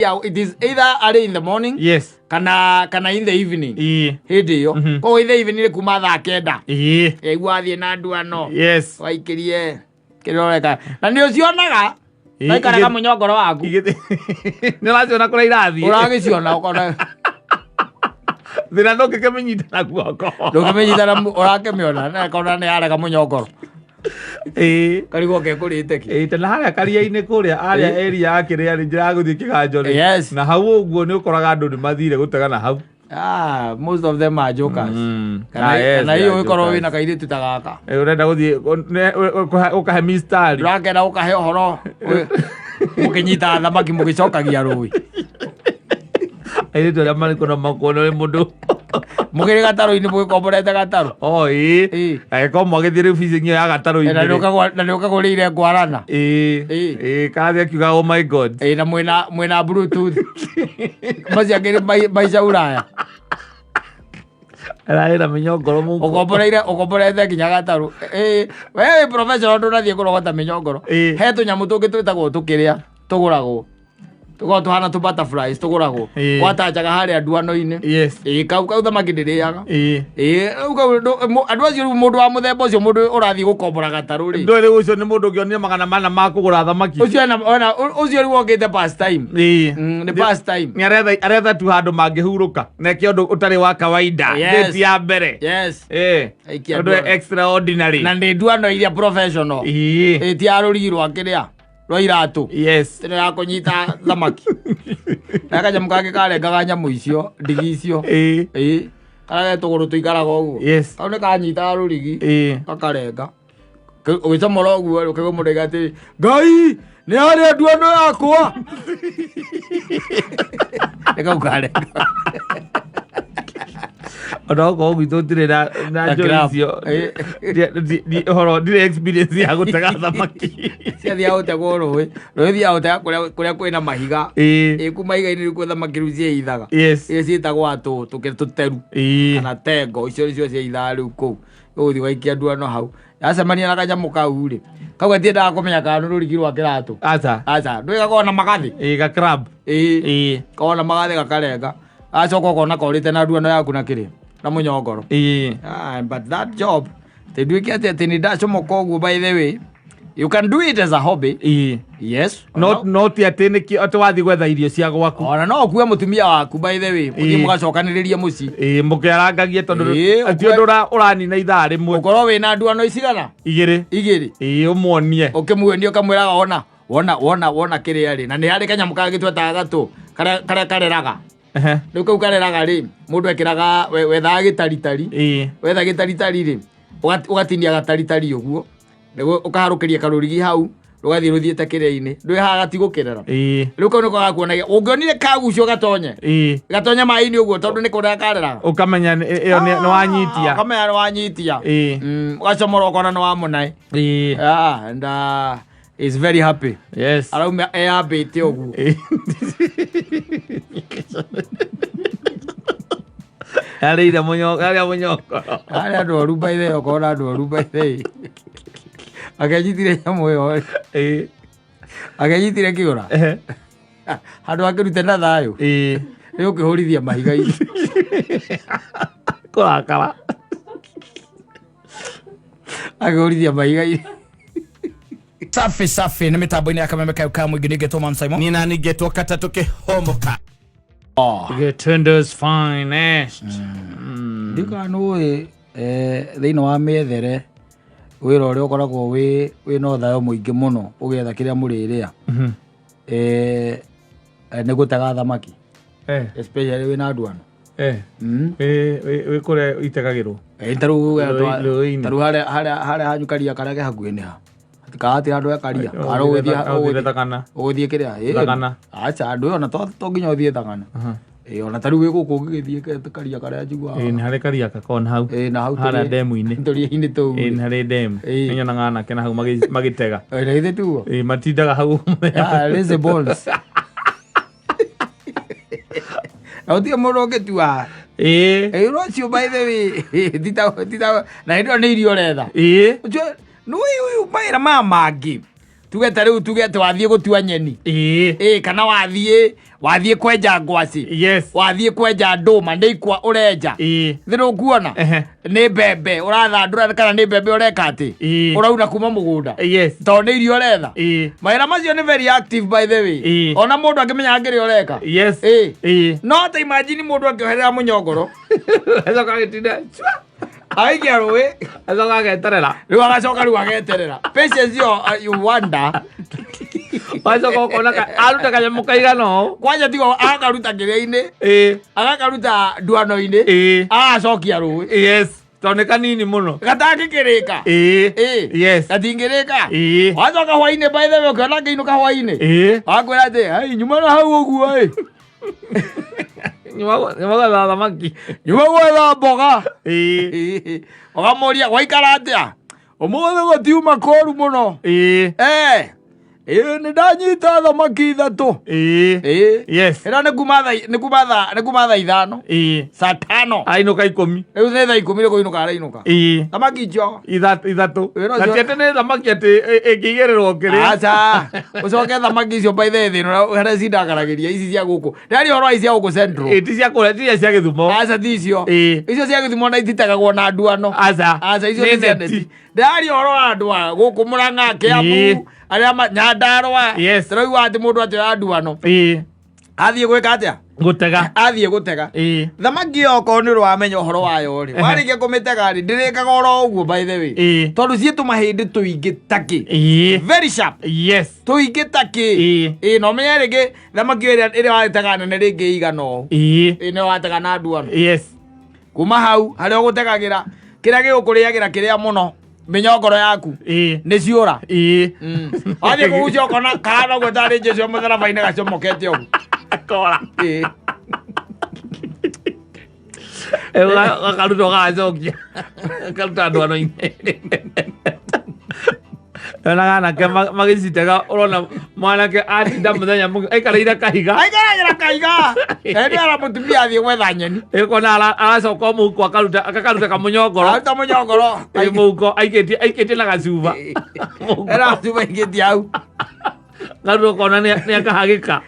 Yeah, it is either early in the morning kana in the evening. Hĩndĩ ĩyo koguo in the evening nĩ kuma thaa 9. Yaigua athiĩ na nduano. Waikĩrie kĩrĩa ũreka na nĩ ũcionaga. Waikaraga mũnyongoro waku. Nĩ ũraciona kũrĩa irathiĩ. Ũragĩciona ũkona. Thĩna ndũngĩkĩmĩnyita na guoko. Ndũngĩmĩnyita na ũrakĩmĩona na ĩkona nĩ yarega mũnyongoro. Karigwo kekũrĩte kĩ. Ĩĩ, tena harĩa karia-inĩ kũrĩa arĩa area ya kĩrĩa rĩ, njĩra ya gũthiĩ kĩganjo rĩ. Na hau ũguo nĩ ũkoraga andũ nĩ mathire gũtega na hau. Ah, most of them are jokers. Kana Ah, yes, kana they hiyo are ũgĩkorwo jokers. wĩna kairĩtu ta gaka. Ĩ, ũrenda gũthiĩ ũkahe mistari. Ũrakenda ũkahe ũhoro mũkĩnyita thamaki mũgĩcokagia rũĩ. Airĩtu arĩa marĩ kũna makuona wĩ mũndũ. Mũkĩrĩ gatarũ-inĩ mũgĩkomborete gatarũ. Oh, ĩĩ. Ĩĩ. Angĩkorwo mwagĩthiĩ rĩu fishing ĩyo ya gatarũ-inĩ Na rĩ. nĩ ũkagũrĩire ngwarana. Ĩĩ. Ĩĩ. Ĩĩ, karathiĩ akiuga oh my God. Ĩĩ, na mwĩna bluetooth. Macio angĩ nĩ maica Ulaya. Ararĩ na mĩnyongoro mũhuko. Ũkomboreire ũkomborete nginya gatarũ. Ĩĩ, we wĩ professional ndũnathiĩ kũrogota mĩnyongoro. Ĩĩ. He tũnyamũ tũngĩ twĩtagwo tũkĩrĩa tũgũragwo. Tũkoragwo tũhana tũ butterflies tũgũragwo. Watanjaga harĩa nduano-inĩ. Ĩĩ, kau thamaki ndĩrĩaga. Ĩĩ, rĩu kau andũ acio rĩu mũndũ wa mũthemba ũcio mũndũ ũrathiĩ gũkombora gatarũ rĩ. Ndũĩ rĩu ũcio nĩ mũndũ ũngĩonire 400 ma kũgũra thamaki. Ũcio ena ũcio rĩu okĩte pastime. Nĩ pastime. Nĩ aretha tu handũ mangĩhurũka. Na eke ũndũ ũtarĩ wa kawaida. Date ya mbere. Aikia Ũndũ nduano. extraordinary. Na nĩ nduano iria professional. Ĩĩ, ti ya rũrigi rwa kĩrĩa rwa iratũ. Tene ya kũnyita thamaki. Na kanyamũ kangĩ karengaga nyamũ icio, ndigi icio. Ĩĩ. Karĩa ge tũgũrũ tũikaraga ũguo. Kau nĩ kanyitaga rũrigi. Gakarenga. Ũgĩcomora ũguo rĩ, ũkaigua mũndũ aiga atĩrĩ, Ngai, nĩ harĩa nduano yakwa. Nĩ kau karenga. Ona okorwo gwitũ ndirĩ na Na njũĩ grab. icio. Ũhoro ndirĩ experience ya gũtega thamaki. Ciathiaga gũtegwo rũĩ. Rũĩ thiaga gũtega kũrĩa kwĩna mahiga. Ĩĩ, kuu mahiga-inĩ nĩkuo thamaki rĩu ciĩhithaga. Iria ciĩtagwo atũ, tũteru. Kana tengo, icio nĩcio ciĩhithaga rĩu kũu. Ũgũthiĩ ũgaikia nduano hau. Yacemania na kanyamũ kau rĩ, kau gatiendaga kũmenya kana nĩ rũrigi rwa kĩratũ. Aca. Aca, ndũĩ gakoragwo na magathĩ. Ĩĩ, ga crab. Ĩĩ. Koragwo na magathĩ gakarenga. Agacoka ũkona korĩte na nduano yaku na kĩrĩa, na mũnyongoro. Ah, but that job, atĩ nduĩke atĩ nĩ ndacomoka ũguo by the way, you can do it as a hobby. Yes. No ti atĩ nĩkĩo atĩ wathiĩ gwetha irio cia gwaku. Ona no ũkue mũtumia waku by the way, mũthiĩ mũgacokanĩrĩrie mũciĩ. Ĩĩ, mũkĩarangagie tondũ Ĩĩ, ti ũndũ ũranina ithaa rĩmwe. Ũkorwo wĩna nduano icigana? Igĩrĩ. Igĩrĩ. Ĩĩ, ũmuonie. Ũkĩmuonie ũkamwĩraga wona, wona, wona, wona kĩrĩa rĩ. Na nĩ harĩ kanyamũ kangĩ twetaga gatũ, karĩa kareraga. Rĩu kau kareraga rĩ, mũndũ ekĩraga, wethaga gĩtaritari. Wetha gĩtaritari rĩ, ũgatinia gataritari ũguo. Nĩguo ũkaharũkĩria karũrigi hau, rũgathiĩ rũthiĩte kĩrĩa-inĩ. Ndũĩ haha gatigũkĩrera. Rĩu kau nĩko gakuonagia. Ũngĩonire kagucio gatonye. Gatonye maĩ-inĩ ũguo tondũ nĩ kũrera kareraga. Ũkamenya ĩyo nĩ wanyitia. Ũkamenya nĩ wanyitia. Ũgacomora ũkona nĩ wamũnae. Ah, and is very happy. Arauma eyambĩte ũguo. Arĩire mũnyongo, arĩa mũnyongo. Arĩa andũ oru by the way, ũkona andũ oru by the way. Akĩnyitire nyamũ ĩyo. Akĩnyitire kĩũra. Handũ akĩrute na thayũ. Nĩ ũkĩhũrithia mahiga-inĩ. Kũrakara. Akĩhũrithia mahiga-inĩ. Safi safi nĩ mĩtambo-inĩ ya kameme kayo ka mũingĩ nĩngetwo Man Simon. Nĩ nani ngetwo katatũ kĩhomoka. Gĩtũndũ's finest. Ndikanũĩ, thĩinĩ wa mĩethere wĩra ũrĩa ũkoragwo wĩ na ũthayo mũingĩ mũno ũgĩetha kĩrĩa mũrĩrĩa. Nĩ gũtega thamaki. Especially wĩna nduano. Wĩ kũrĩa itegagĩrwo? Ta rĩu we Rũĩ-inĩ. ta rĩu harĩa hanyu karia karĩa ke hakuhĩ nĩ ha? Kahatira andũ e karia. Ũgũthiĩ Kana Thagana. ũgũthiĩ kĩrĩa? Thagana. Aca, andũ ĩyo ona to nginya ũthiĩ Thagana. Ona ta rĩu wĩ gũkũ ũngĩgĩthiĩ karia karĩa njiguaga. Nĩ harĩ karia gakon hau. Na hau Harĩa ndemu-inĩ. tũria-inĩ tũu. Nĩ harĩ ndemu. Nĩ nyonaga anake na hau magĩtega. Na githĩ tiguo? Matindaga hau mũthenya. Ah, lazy balls. Na gũtirĩ mũndũ ũngĩtua. Ũcio by the way, tita, na hĩndĩ ĩyo nĩ irio ũretha. Ũcio, nĩ ũyũ mawĩra maya mangĩ. Tuge ta rĩu, tuge atĩ wathiĩ gũtua nyeni, ĩ kana wathiĩ kwenja ngwacĩ, wathiĩ kwenja ndũma, nĩ ikwa ũrenja, thĩ ndũkuona, nĩ mbembe ũrathandũra kana nĩ mbembe ũreka atĩ ũrauna kuma mũgũnda, tondũ nĩ irio ũretha. Mawĩra macio nĩ very active, by the way. Ona mũndũ angĩmenya kĩrĩa ũreka. No ta imagine mũndũ akĩoherera mũnyongoro, Acoka agĩtinda cua. Aikia rũĩ, Acoka ageterera. Rĩu agacoka rĩu ageterera. Patience yo, you wonder. Wacoka ũkona aruta kanyamũ kaigana ũũ. Kwanja tigo agakaruta kĩrĩa-inĩ, agakaruta nduano-inĩ, agacokia rũĩ. Yes, tondũ nĩ kanini mũno. Gatangĩkĩrĩka. Gatingĩrĩka. Wacoka hwainĩ, by the way, ũkĩona ngĩinũka hwainĩ, wakwĩra atĩ, "Ai, nyuma na hau ũguo ĩ." Nyuma gwetha thamaki. Nyuma gwetha mboga. Ũkamũria, "Gwaikara atĩa ũmũthĩ?" "Gũtiuma kũru mũno." "Ĩĩ, nĩ ndanyita thamaki 3." Ĩra nĩ kuma thaa 5, saa 5. Ainũka 10. Rĩu nĩ thaa 10 nĩ kũinũka arainũka. Thamaki icio 3. Wĩra Na ũcio- ti atĩ nĩ thamaki atĩ ĩngĩigĩrĩrwo kĩrĩa. Aca, ũcoke thamaki icio, by the way, thĩna harĩa cindakaragĩria ici cia gũkũ, ndĩraria ũhoro wa ici cia gũkũ Central. Ti cia kũrĩa, ti iria cia Gĩthumo. Aca, ti icio. Icio cia Gĩthumo na ititegagwo na nduano. Aca. Aca, icio Nĩ nĩ cia neti. neti. Ndĩraria ũhoro wa andũ a gũkũ Mũrang'a, Kĩambu, arĩa Nyandarũa. Tũraigua atĩ mũndũ atĩoya nduano, athiĩ gwĩka atĩa? Gũtega. Athiĩ gũtega. Thamaki ĩyo, okorwo nĩ ũramenya ũhoro wayo rĩ, warĩkia kũmĩtega rĩ, ndĩrĩkaga oro ũguo, by the way, tondũ ciĩ tũmahĩndĩ tũingĩ takĩ, very sharp, tũingĩ takĩ. Ĩ na ũmenye rĩngĩ thamaki ĩyo ĩrĩa watega nene rĩngĩ igana ũũ, ĩ nĩyo watega na nduano. Kuma hau harĩa ũgũtegagĩra, kĩrĩa gĩgũkũrĩagĩra kĩrĩa mũno, mĩnyongoro yaku nĩ ciũra. Wathiĩ kũgucia ũkona kahana ũguo tarĩ Jesũ mũtharaba-inĩ gacomokete ũguo. Kora. Gakaruta ũgagacokia, karuta ndwano-inĩ. Yonaga anake magĩcitega, ũrona mwanake atinda mũthenya mũgima aikarĩire kahiga. Aikaragĩra kaiga hĩndĩ ara mũtumia athiĩ gwetha nyeni. Ĩkona aracoka o mũhuko, akaruta, akakaruta kamũnyongoro. Aruta mũnyongoro. Ĩ, mũhuko aikĩtie na gacuba. Mũhuko. Era cuba ikĩtie hau. Garuta ũkona nĩ akahagĩka.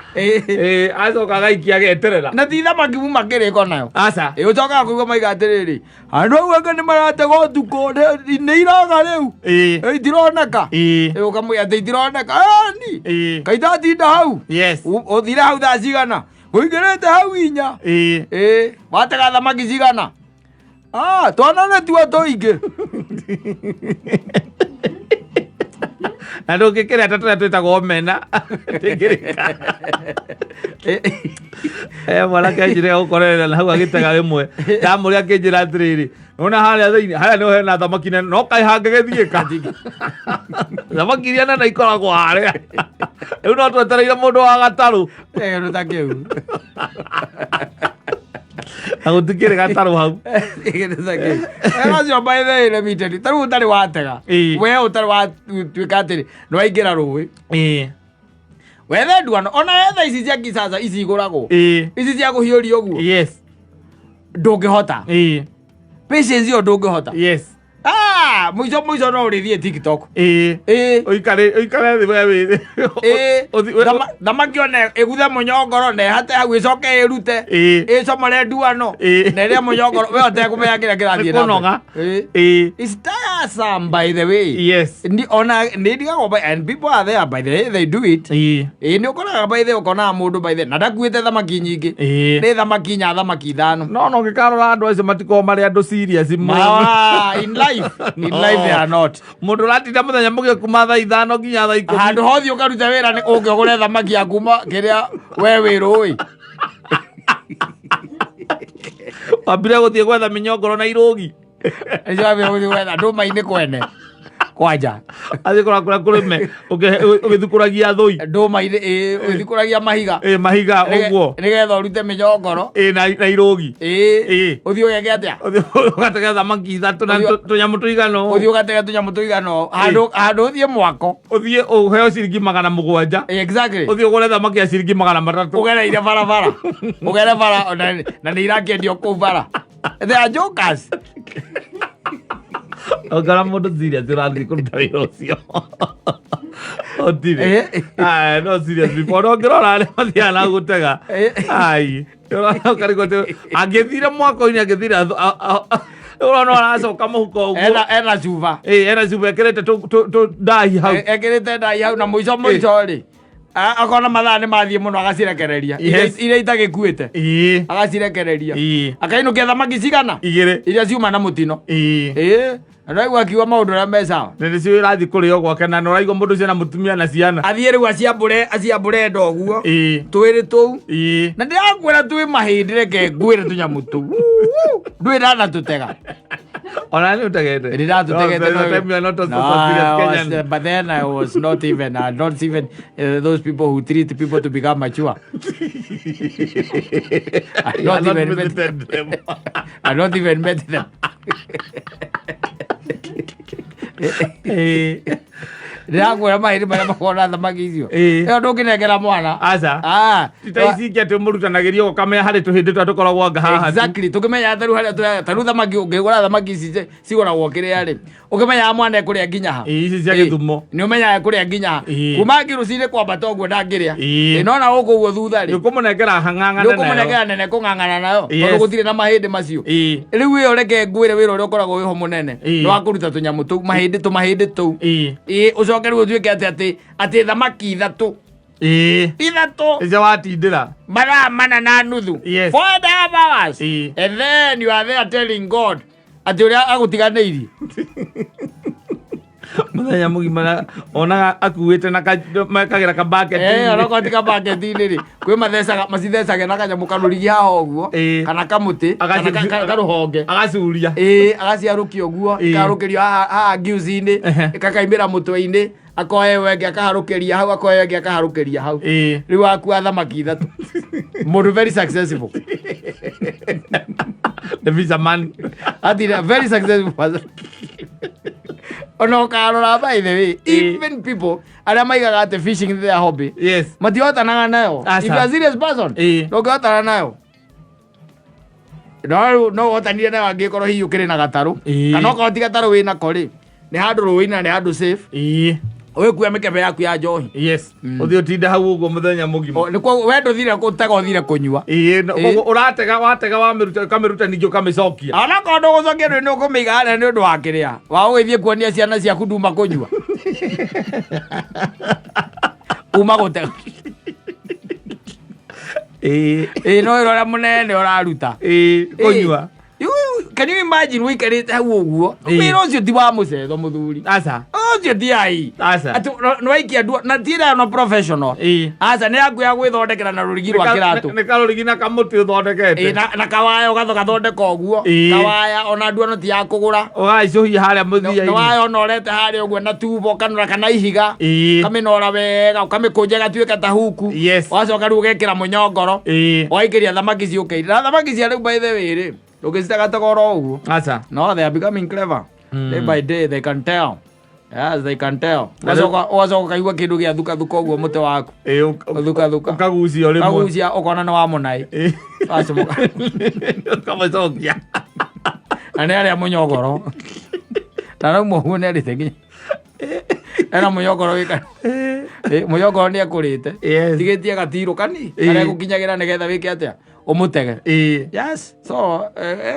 Acoka agaikia ageterera. Na ti thamaki muma kĩrĩko nayo. Aca. Ĩ ũcokaga kũigua maiga atĩrĩrĩ, andũ au angĩ nĩ maratega ũtukũ, nĩ iraga rĩu. Ĩ, itironeka. Ĩ, ũkamwĩra atĩ itironeka ni kaitatinda hau. Ũthire hau thaa cigana? Ngũingĩrĩte hau 4. Ĩ watega thamaki cigana? Ah, twana nĩtuo tũingĩ. Na ndũngĩkĩrĩa ta tũrĩa twĩtagwo omena, ndĩngĩrĩka. Mwanake anjĩre gũkorerera na hau agĩtega rĩmwe, ndamũrĩa akĩnjĩra atĩrĩrĩ, nona harĩa thĩinĩ harĩa nĩho hena thamaki nene, no kaĩ hangĩgĩthiĩka, thamaki iria nene ikoragwo harĩa, rĩu no twetereire mũndũ wa gatarũ. Kĩndũ ta kĩu. Na gũtikĩrĩ gatarũ hau. Kĩndũ ta kĩu. Acio, by the way, let me tell you, ta rĩu ũtarĩ watega, we ũtarĩ watuĩka atĩrĩ nĩ waingĩra rũĩ, wethe nduano, ona wethe ici cia kisasa, ici igũragwo, ici cia kũhiũria ũguo, ndũngĩhota. Patience ĩyo ndũngĩhota. Ah, mũico mũico no ũrĩthiĩ TikTok. Ũikare, ũikare thĩ we wĩ Thamaki ona ĩguthe mũnyongoro na ĩhate hau, ĩcoke ĩrute, ĩcomore nduano, na ĩrĩe mũnyongoro we ũtekũmenya kĩrĩa kĩrathiĩ na mbere. Nĩ kũnoga. It's tiresome, by the way. Ona nĩ ndigagwo and people are there, by the way, they do it. Ĩ nĩ ũkoraga, by the way, ũkonaga mũndũ, by the way, na ndakuĩte thamaki nyingĩ, nĩ thamaki 4, thamaki 5. No ũngĩkarora andũ acio matikoragwo marĩ andũ serious mũno. Ah, in life they are not. Mũndũ ũratinda mũthenya mũgima kuma thaa 5 nginya thaa 10. Handũ hothe ũkaruta wĩra nĩ ũngĩ ũgũre thamaki ya kuma kĩrĩa we wĩ rũĩ. Wambire gũthiĩ gwetha mĩnyongoro na irũgi. Nĩcio wambire gũthiĩ gwetha ndũma-inĩ kwene kwanja. Athiĩ kũra kũrĩa kũrĩme ũgĩthukũragia thũi. Ndũma-inĩ, ĩ, ũgĩthikũragia mahiga. Ĩ, mahiga ũguo. Nĩgetha ũrute mĩnyongoro. Ĩ, na irũgi. Ũthiĩ ũgeke atĩa? Ũthiĩ ũgatega thamaki 3 na tũnyamũ tũigana ũũ. Ũthiĩ ũgatege tũnyamũ tũigana ũũ handũ ũthiĩ mwako. Ũthiĩ ũheo ciringi 700. Ũthiĩ ũgũre thamaki ya ciringi 300. Ũgereire barabara, ũgere bara na nĩ irakĩendio kũu bara. They are jokers. Ũngora mũndũ serious ũrathiĩ kũruta wĩra ũcio. Ũtirĩ. Eh. Aya, no serious people. Ona ũngĩrora arĩa mathiaga na gũtega. Eh. Ai. Ũrona ũkarigwo atĩ angĩthire mwako-inĩ angĩthire ũrona aracoka mũhuko ũguo. Ena ena cuba. Ĩ, ena cuba ĩkĩrĩte tũ ndai hau. Ekĩrĩte ndai hau na mũico mũico rĩ. Akona mathaa nĩ mathiĩ mũno agacirekereria. Yes. Iria itagĩkuĩte. Ĩ. Agacirekereria. Ĩ. Akainũkia thamaki cigana? Igĩrĩ. Iria ciuma na mũtino. Ĩ. Ĩ. Na ndĩraigua akiuga maũndũ ũrĩa me sawa. Na nĩcio ĩrathiĩ kũrĩo gwake na nĩũraigua mũndũ ũcio na mũtumia na ciana. Athiĩ rĩu aciambũre aciambũre nda ũguo. Ĩ. Twĩrĩ tũu. Ĩ. Na ndĩrakwĩra twĩ mahĩndĩ reke ngwĩre tũnyamũ tũu. Ndwĩ ndanatũtega. Ona nĩ ũtegete. Ndĩratũtegete No, no- time you are not a No, super serious I was, Kenyan. but then I was not even not even those people who treat people to become mature. I You not are not even met, visited them. I not even met them. Ĩ. Ndĩrakwĩra mahĩndĩ marĩa makoragwo na thamaki icio. Ĩ. Ĩyo ndũngĩnengera mwana. Aca. Ah, Ti ta ici ingĩ atĩ mũrutanagĩria ũkamenya harĩ tũhĩndĩ tũrĩa tũkoragwo anga haha tu. Exactly. Tũkĩmenya ta rĩu harĩa tũrĩa ta rĩu thamaki ũngĩgũra thamaki ici cigũragwo kĩrĩa rĩ. Ũkĩmenyaga mwana ekũrĩa nginya ha. Ĩ, ici cia Gĩthumo. Nĩ ũmenyaga ekũrĩa nginya ha. Ĩ. Kuma ngi rũcinĩ kwambata ũguo ndangĩrĩa. Ĩ. Ĩ, no na gũkũ ũguo thutha rĩ. Nĩ ũkũmũnengera hang'ang'ane Nĩ ũkũmũnengera nene kũng'ang'ana nayo. Yes. Tondũ gũtirĩ na mahĩndĩ macio. Ĩ. Rĩu ĩyo reke ngwĩre wĩra ũrĩa ũkoragwo wĩho mũnene. Ĩ. Nĩ wa kũruta tũnyamũ tũu mahĩndĩ tũmahĩndĩ tũu. Ĩ. Ĩ, ũcoke rĩu ũtuĩke atĩ atĩ atĩ thamaki ithatũ. Ĩ. Ithatũ. Icio watindĩra. Mathaa mana na nuthu. Yes. 4.5 hours. Ĩ. And then you are there telling God atĩ ũrĩa agũtiganĩirie. Mũthenya mũgima onaga akuĩte na mekagĩra kabaketi. Eh, onokorwo ti kabaketi-inĩ rĩ, kwĩ mathecaga macithecage na kanyamũ karũrigi haha ũguo Ĩ. kana kamũtĩ kana karũhonge. Agacuria. Ĩ, agaciarũkia ũguo Ĩ. ikaharũkĩrio haha haha ngiuci-inĩ Ehe. ĩkakaimĩra mũtwe-inĩ akoya ĩyo ĩngĩ akaharũkĩria hau akoya ĩyo ĩngĩ akaharũkĩria hau. Ĩ. Rĩu akua thamaki ithatũ. Mũndũ very successful. The fisherman. Atira very successful person. Ona ũkarora by the way, Ĩ. even people arĩa maigaga atĩ fishing is their hobby Yes. matihotanaga nayo. Aca. If you are a serious person, Ĩ. ndũngĩhotana nayo. No rĩu no ũhotanire nayo angĩkorwo hihi ũkĩrĩ na gatarũ. Ĩ. Kana okorwo ti gatarũ wĩnako rĩ, nĩ handũ rũĩ na nĩ handũ safe. Ĩ. Ũgĩkua mĩkebe yaku ya njohi. Yes. Ũthiĩ ũtinde hau ũguo mũthenya mũgima. O, nĩkuo we ndũthire gũtega ũthire kũnyua. Ĩ, Ĩ. koguo ũratega watega wamĩruta ũkamĩruta ningĩ ũkamĩcokia. Onakorwo ndũgũcokia ndũĩ nĩ ũkũmĩiga harĩa nĩ ũndũ wa kĩrĩa wa ũgĩthiĩ kuonia ciana ciaku nduma kũnyua. Uma gũtega. Ĩ. Ĩ no wĩra ũrĩa mũnene ũraruta. Ĩ, kũnyua. Can you imagine ũikarĩte hau ũguo? Ĩ. Wĩra ũcio ti wa mũcetho mũthuri. Aca. Ũcio ti ai. Aca. Atĩ nĩ waikia ndua na ti ĩrĩa no professional. Ĩ. Aca nĩ yaku ya gwĩthondekera na rũrigi rwa kĩratũ. Nĩ karũrigi na kamũtĩ ũthondekete. Ĩ, na kawaya ũgathondeka ũguo. Ĩ. Kawaya ona nduano ti ya kũgũra. Ũgacũhia harĩa mũthia-inĩ. Nĩ waya ũnorete harĩa ũguo na tubo ũkanora kana ihiga. Ĩ. Ũkamĩnora wega ũkamĩkũnja ĩgatuĩka ta huku. Yes. Ũgacoka rĩu ũgekĩra mũnyongoro. Ĩ. Ũgaikĩria thamaki ciũkĩire. Na thamaki cia rĩu by the way rĩ, ndũngĩcitega tega oro ũguo. Aca. No, they are becoming clever. Day by day they can tell. Yes, they can tell. Ũgacoka ũgacoka ũkaigua kĩndũ gĩa thuka thuka ũguo mũtĩ waku. Ĩ, Ũthuka thuka. ũkagucia rĩmwe. Ũkagucia ũkona nĩ wa mũnai. Ĩ. Wacomoka. Ũkamũcokia. Na nĩ arĩa mũnyogoro. Na rĩu mũguo nĩ arĩte nginya. Ena mũnyogoro wĩka. Ĩ, mũnyogoro nĩ ekũrĩte. Yes. Tigĩtie gatirũ kani. Ĩ. Karĩa gũkinyagĩra nĩgetha wĩke atĩa? Ũmũtege. Ĩ. Yes. So,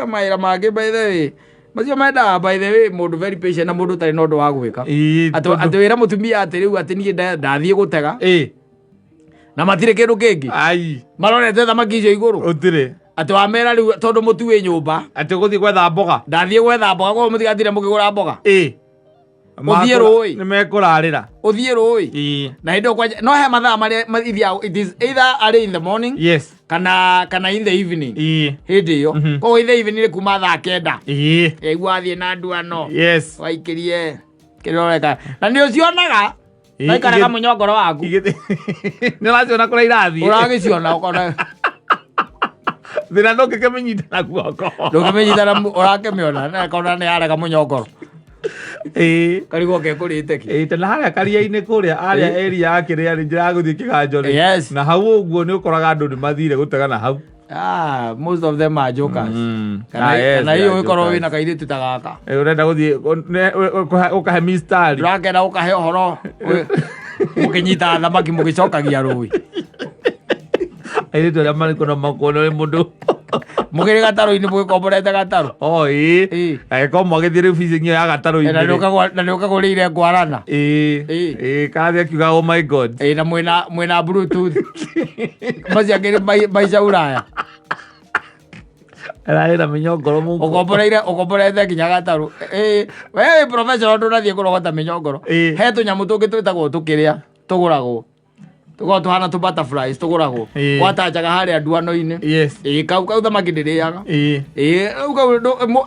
mawĩra mangĩ by the way. Macio mendaga by the way mũndũ very patient na mũndũ ũtarĩ na ũndũ wa gwĩka. Ĩ, Atĩ atĩ wĩra mũtumia atĩ rĩu atĩ niĩ ndathiĩ gũtega Ĩ. na matirĩ kĩndũ kĩngĩ. Ai. Marorete thamaki icio igũrũ. Ũtirĩ. Atĩ wamera rĩu tondũ mũtu wĩ nyũmba. Atĩ ũgũthiĩ gwetha mboga. Ndathiĩ gwetha mboga koguo mũtigatire mũkĩgũra mboga. Ĩ. Ũthiĩ rũĩ. Nĩ mekũrarĩra. Ũthiĩ rũĩ. Ĩ. Na hĩndĩ ĩyo kwanja no he mathaa marĩa ithiaga it is either early in the morning Yes. kana in the evening. Ĩ. Hĩndĩ ĩyo. Koguo in the evening nĩ kuma thaa kenda. Ĩ. Yaigua athiĩ na nduano. Yes. Waikĩrie kĩrĩa ũreka. Na nĩ ũcionaga. Ĩ, Waikaraga mũnyongoro waku. Nĩ ũraciona kũrĩa irathiĩ. Ũragĩciona ũkona. Thĩna ndũngĩkĩmĩnyita na guoko. Ndũngĩmĩnyita na ũrakĩmĩona na ĩkona nĩ yarega mũnyongoro. Ĩ. Karigwo kekũrĩte kĩ. Ĩ, tena harĩa karia-inĩ kũrĩa harĩa area ya kĩrĩa rĩ njĩra ya gũthiĩ kĩganjo rĩ. Yes. Na hau ũguo nĩ ũkoraga andũ nĩ mathire gũtega na hau. Ah, most of them are jokers. Kana Ah, yes, kana they hiyo are ikorwo jokers. wina kairitu ta gaka. Eh, ũrenda gũthiĩ ũkahe mistari. Ndũrakenda ũkahe ũhoro mũkĩnyita thamaki mũgĩcokagia rũĩ. Airĩtu arĩa marĩ kũna makuona nĩ mũndũ. Mũkĩrĩ gatarũ-inĩ mũgĩkomborete gatarũ. Oh, ĩĩ. Ĩĩ. Angĩkorwo mwagĩthiĩ rĩu fishing ĩyo ya gatarũ-inĩ Na rĩ. nĩ ũkagũrĩire ngwarana. Ĩĩ. Ĩĩ. Ĩĩ, karathiĩ akiuga oh my God. Ĩĩ, na mwĩna bluetooth. Macio angĩ nĩ maica Ulaya. Ararĩ na mĩnyongoro mũhuko. Ũkomboreire ũkomborete nginya gatarũ. Ĩĩ, we wĩ professional ndũnathiĩ kũrogota mĩnyongoro. Ĩĩ. He tũnyamũ tũngĩ twĩtagwo tũkĩrĩa tũgũragwo. Tũkoragwo tũhana tũ butterflies tũgũragwo. Ĩĩ. Watanjaga harĩa nduano-inĩ. Yes. Ĩĩ, kau thamaki ndĩrĩaga. Ĩĩ. Ĩĩ, rĩu kau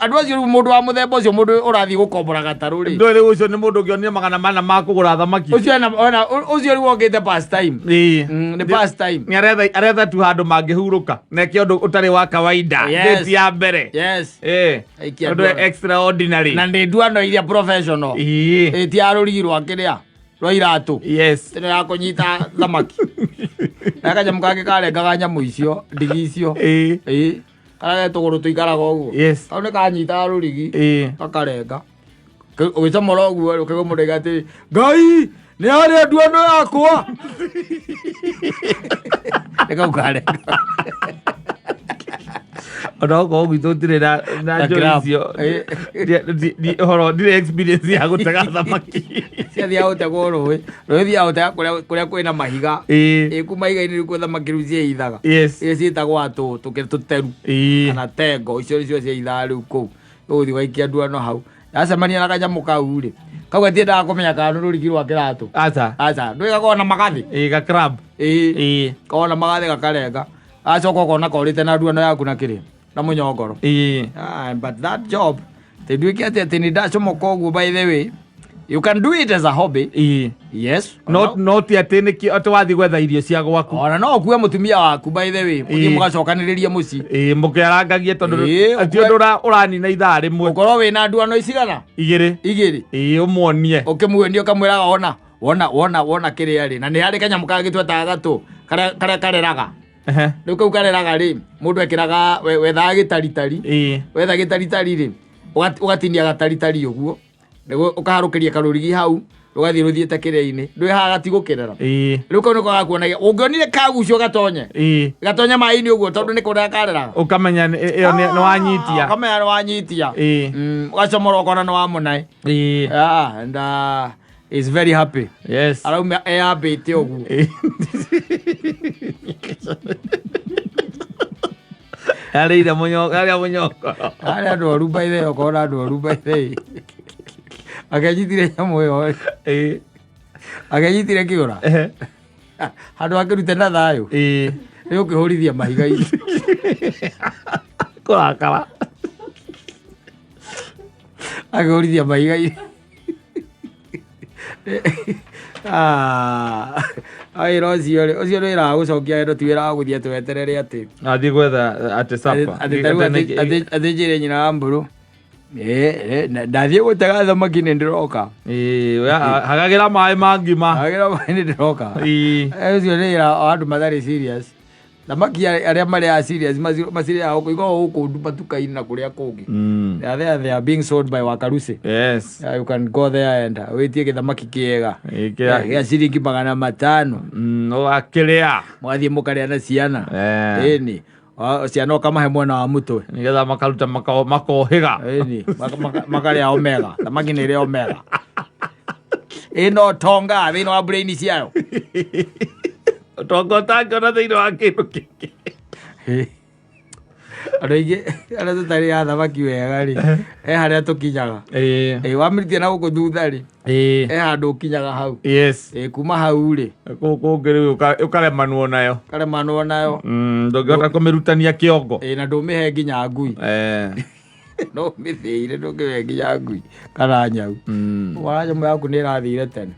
andũ acio rĩu mũndũ wa mũthemba ũcio mũndũ ũrathiĩ gũkombora gatarũ rĩ. Ndũĩ rĩu ũcio nĩ mũndũ ũngĩonire 400 ma kũgũra thamaki. Ũcio ena ũcio rĩu okĩte pastime. Ĩĩ. Nĩ pastime. Nĩ aretha tu handũ mangĩhurũka na eke ũndũ ũtarĩ wa kawaida. Yes. Date ya mbere. Yes. Ĩĩ. Aikia Ũndũ ndwano. extraordinary. Na nĩ nduano iria professional. Ĩĩ. Ĩĩ, ti ya rũrigi rwa kĩrĩa rwa iratũ. Yes. Ĩno ya kũnyita thamaki. Na kanyamũ kangĩ karengaga nyamũ icio, ndigi icio. Ĩĩ. Ĩĩ. Karĩa ge tũgũrũ tũikaraga ũguo. Yes. Kau nĩ kanyitaga rũrigi. Ĩĩ. Gakarenga. Ũgĩcomora ũguo rĩ, ũkaigua mũndũ aiga atĩrĩ, Ngai, nĩ harĩa nduano yakwa. Nĩ kau karenga. Ona okorwo gwitũ gũtirĩ na Na njũĩ crab. icio. Ĩĩ. Ũhoro ndirĩ experience ya gũtega thamaki. Ciathiaga gũtegwo rũĩ. Rũĩ thiaga gũtega kũrĩa kwĩna mahiga. Ĩĩ. Ĩĩ, kuma ihiga-inĩ rĩu kwĩ thamaki rĩu ciĩithaga. Yes. Iria ciĩtagwo atũ tũteru. Ĩĩ. Kana tengo, icio nĩcio ciĩithaga rĩu kũu. Ũgũthiĩ ũgaikia nduano hau. Yacemania na kanyamũ kau rĩ, kau gatiendaga kũmenya kana nĩ rũrigi rwa kĩratũ. Aca. Aca, ndũĩ gakoragwo na magathĩ. Ĩĩ, ga crab. Ĩĩ. Ĩĩ. Kona magathĩ gakarenga. Acoka ũkona korĩte na nduano yaku na kĩrĩa, na mũnyongoro. Ĩĩ. Ah, but that job, te nduĩke atĩ atĩ nĩ ndacomoka ũguo by the way. You can do it as a hobby. Ĩĩ. Yes. No ti atĩ nĩkĩ atĩ wathiĩ gwetha irio cia gwaku. Ona no ũkue mũtumia waku by the way. Mũthiĩ Ĩĩ. mũgacokanĩrĩrie mũciĩ. Ĩĩ, mũkĩarangagie tondũ Ĩĩ, ti ũndũ ũranina ithaa rĩmwe. Ũkorwo wĩna nduano icigana? Igĩrĩ. Igĩrĩ. Ĩĩ, ũmuonie. Ũkĩmuonia ũkamwĩraga wona, wona, wona, wona kĩrĩa rĩ. Na nĩ harĩ kanyamũ kangĩ twetaga gatũ, karĩa kareraga. Ehe. Rĩu kau kareraga rĩ, mũndũ ekĩraga, wethaga gĩtaritari. Ĩĩ. Wetha gĩtaritari rĩ, ũgatinia gataritari ũguo. Nĩguo ũkaharũkĩria karũrigi hau, rũgathiĩ rũthiĩte kĩrĩa-inĩ. Ndũĩ haha gatigũkĩrera. Ĩĩ. Rĩu kau nĩko gakuonagia. Ũngĩonire kagucio gatonye. Ĩĩ. Gatonye maĩ-inĩ ũguo tondũ nĩ kũrera kareraga. Ũkamenya ĩyo nĩ wanyitia. Ũkamenya nĩ wanyitia. Ĩĩ. Ũgacomora ũkona nĩ wamũnae. Ĩĩ. Ah, and is very happy. Yes. Arauma eyambĩte ũguo. Ĩĩ. Arĩire arĩa mũnyongoro. Arĩa andũ oru by the way, ũkona andũ oru by the way. Akenyitire nyamũ ĩyo. Ĩĩ. Akenyitire kĩũra. Ehe. Handũ akĩrute na thayũ. Ĩĩ. Nĩ ũkĩhũrithia mahiga-inĩ. Kũrakara. Akĩhũrithia mahiga-inĩ. Ah, wĩra ũcio rĩ, ũcio nĩ wĩra wa gũcokia wendo, ti wĩra wa gũthiĩ atĩ weterere atĩ. Athiĩ gwetha atĩ supper. Atĩ ta rĩu atĩ njĩre nyina wa mbũrũ. Ndathiĩ gũtega thamaki nĩ ndĩroka. Ĩĩ, hagagĩra maĩ ma ngima. Hagagĩra maĩ nĩ ndĩroka. Ĩĩ. Ũcio nĩ wĩra wa andũ matarĩ serious. Thamaki arĩa marĩ a serious macirĩaga gũkũ, ikoragwo gũkũ matuka-inĩ na kũrĩa kũngĩ. They are there, they are being sold by Wakarusi. Yes. Yeah, you can go there and wĩtie gĩthamaki kĩega. Ĩĩ, kĩa- Gĩa ciringi 500. Ũgakĩrĩa. Mũgathiĩ mũkarĩa na ciana. Eh. Ĩni. Ciana ũkamahe mwena wa mũtwe. Nĩgetha makaruta makohĩga. Ĩni. Makarĩa omega. Thamaki nĩ ĩrĩ omega. Ĩno tonga thĩinĩ wa brain ciayo. Ũtonga ũtangĩona thĩinĩ wa kĩndũ kĩngĩ. Andũ aingĩ arĩa tũtarĩaga thamaki wega rĩ, he harĩa tũkinyaga. Ĩĩ. Ĩĩ, wamĩrutia na gũkũ thutha rĩ, Ĩĩ. he handũ ũkinyaga hau. Yes. Ĩĩ, kuma hau rĩ. Kũu kũngĩ rĩu ũkaremanwo nayo. Ũkaremanwo nayo. Ndũngĩhota kũmĩrutania kĩongo. Ĩĩ, na ndũmĩhe nginya ngui. No ũmĩthĩire ndũngĩmĩhe nginya ngui kana nyau. Wona nyamũ yaku nĩ ĩrathire tene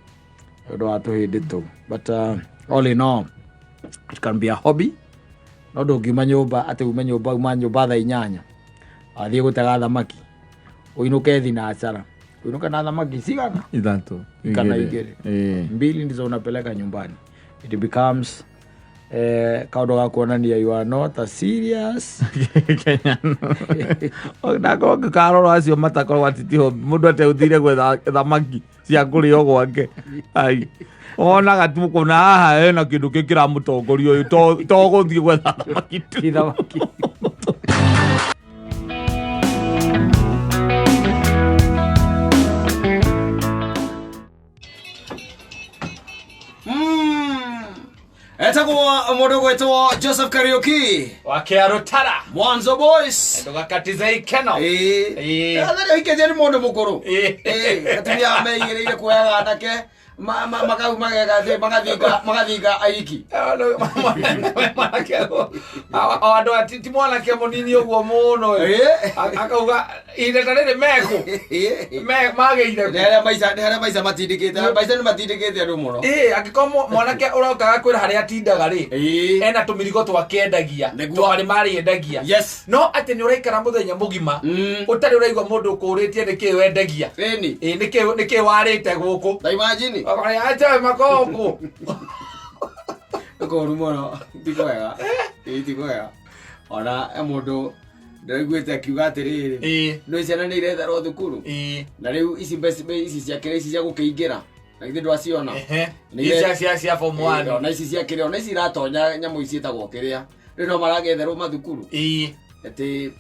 nĩ ũndũ wa tũhĩndĩ tũu. But all in all, it can be a hobby. No ndũngiuma nyũmba atĩ ume nyũmba, uma nyũmba thaa 8 wathiĩ gũtega thamaki ũinũke thinacara, ũinũke na thamaki cigana? Ithatũ. Kana Igĩrĩ. igĩrĩ. Ĩĩ. Mbili ndizo unapeleka nyumbani. It becomes Kaũndũ ga kuonania you are not a serious Kenyan. Ndakorwo ngĩkarora acio matakorwo atĩ tiho mũndũ ateũthire gwetha thamaki cia kũrĩo gwake. Ai. Wonaga tu kũna haha hena kĩndũ kĩ kĩramũtongoria ũyũ to gũthiĩ gwetha thamaki tu. Ti thamaki. Etagwo mũndũ gwĩtwo Joseph Kariuki. Wa Kĩarũtara. Mwanzo Boys. Ndũgakatize ikeno. Ĩĩ. Ĩĩ. Athari ahikĩtie nĩ mũndũ mũkũrũ. Ĩĩ. Ĩĩ, atumia meigĩrĩire kuoyaga anake makau magegathe magathinga magathinga aiki. Mwanake o andũ a ti mwanake mũnini ũguo mũno Ĩĩ. Akauga ihinda ta rĩrĩ mekũ Ĩĩ. Magĩire Nĩ harĩa maica nĩ harĩa maica matindĩkĩte maica nĩ matindĩkĩte andũ mũno. Ĩĩ, angĩkorwo mwanake ũroka agakwĩra harĩa atindaga rĩ, Ĩĩ. ena tũmĩrigo twake endagia, Nĩguo. tũmarĩ marĩ endagia, Yes. no atĩ nĩ ũraikara mũthenya mũgima ũtarĩ ũraigua mũndũ ũkũrĩtie nĩkĩĩ wendagia. Ĩni. Ĩĩ, nĩkĩĩ warĩte gũkũ. Ta imagine. Acha makoko. Kũru mũno ti kwega. Ĩĩ ti kwega. Ona e mũndũ ndĩraiguĩte akiuga atĩrĩrĩ. Ĩĩ. Nĩ ciana nĩ iretherwo thukuru. Ĩĩ. Na rĩu ici mbeca ici cia kĩrĩa ici cia gũkĩingĩra. Na githĩ ndwaciona. Ehe. Nĩ Ici cia form Ĩĩ, 1. ona ici cia kĩrĩa ona ici iratonya nyamũ ici ciĩtagwo kĩrĩa. Rĩu no maragetherwo mathukuru. Ĩĩ. Atĩ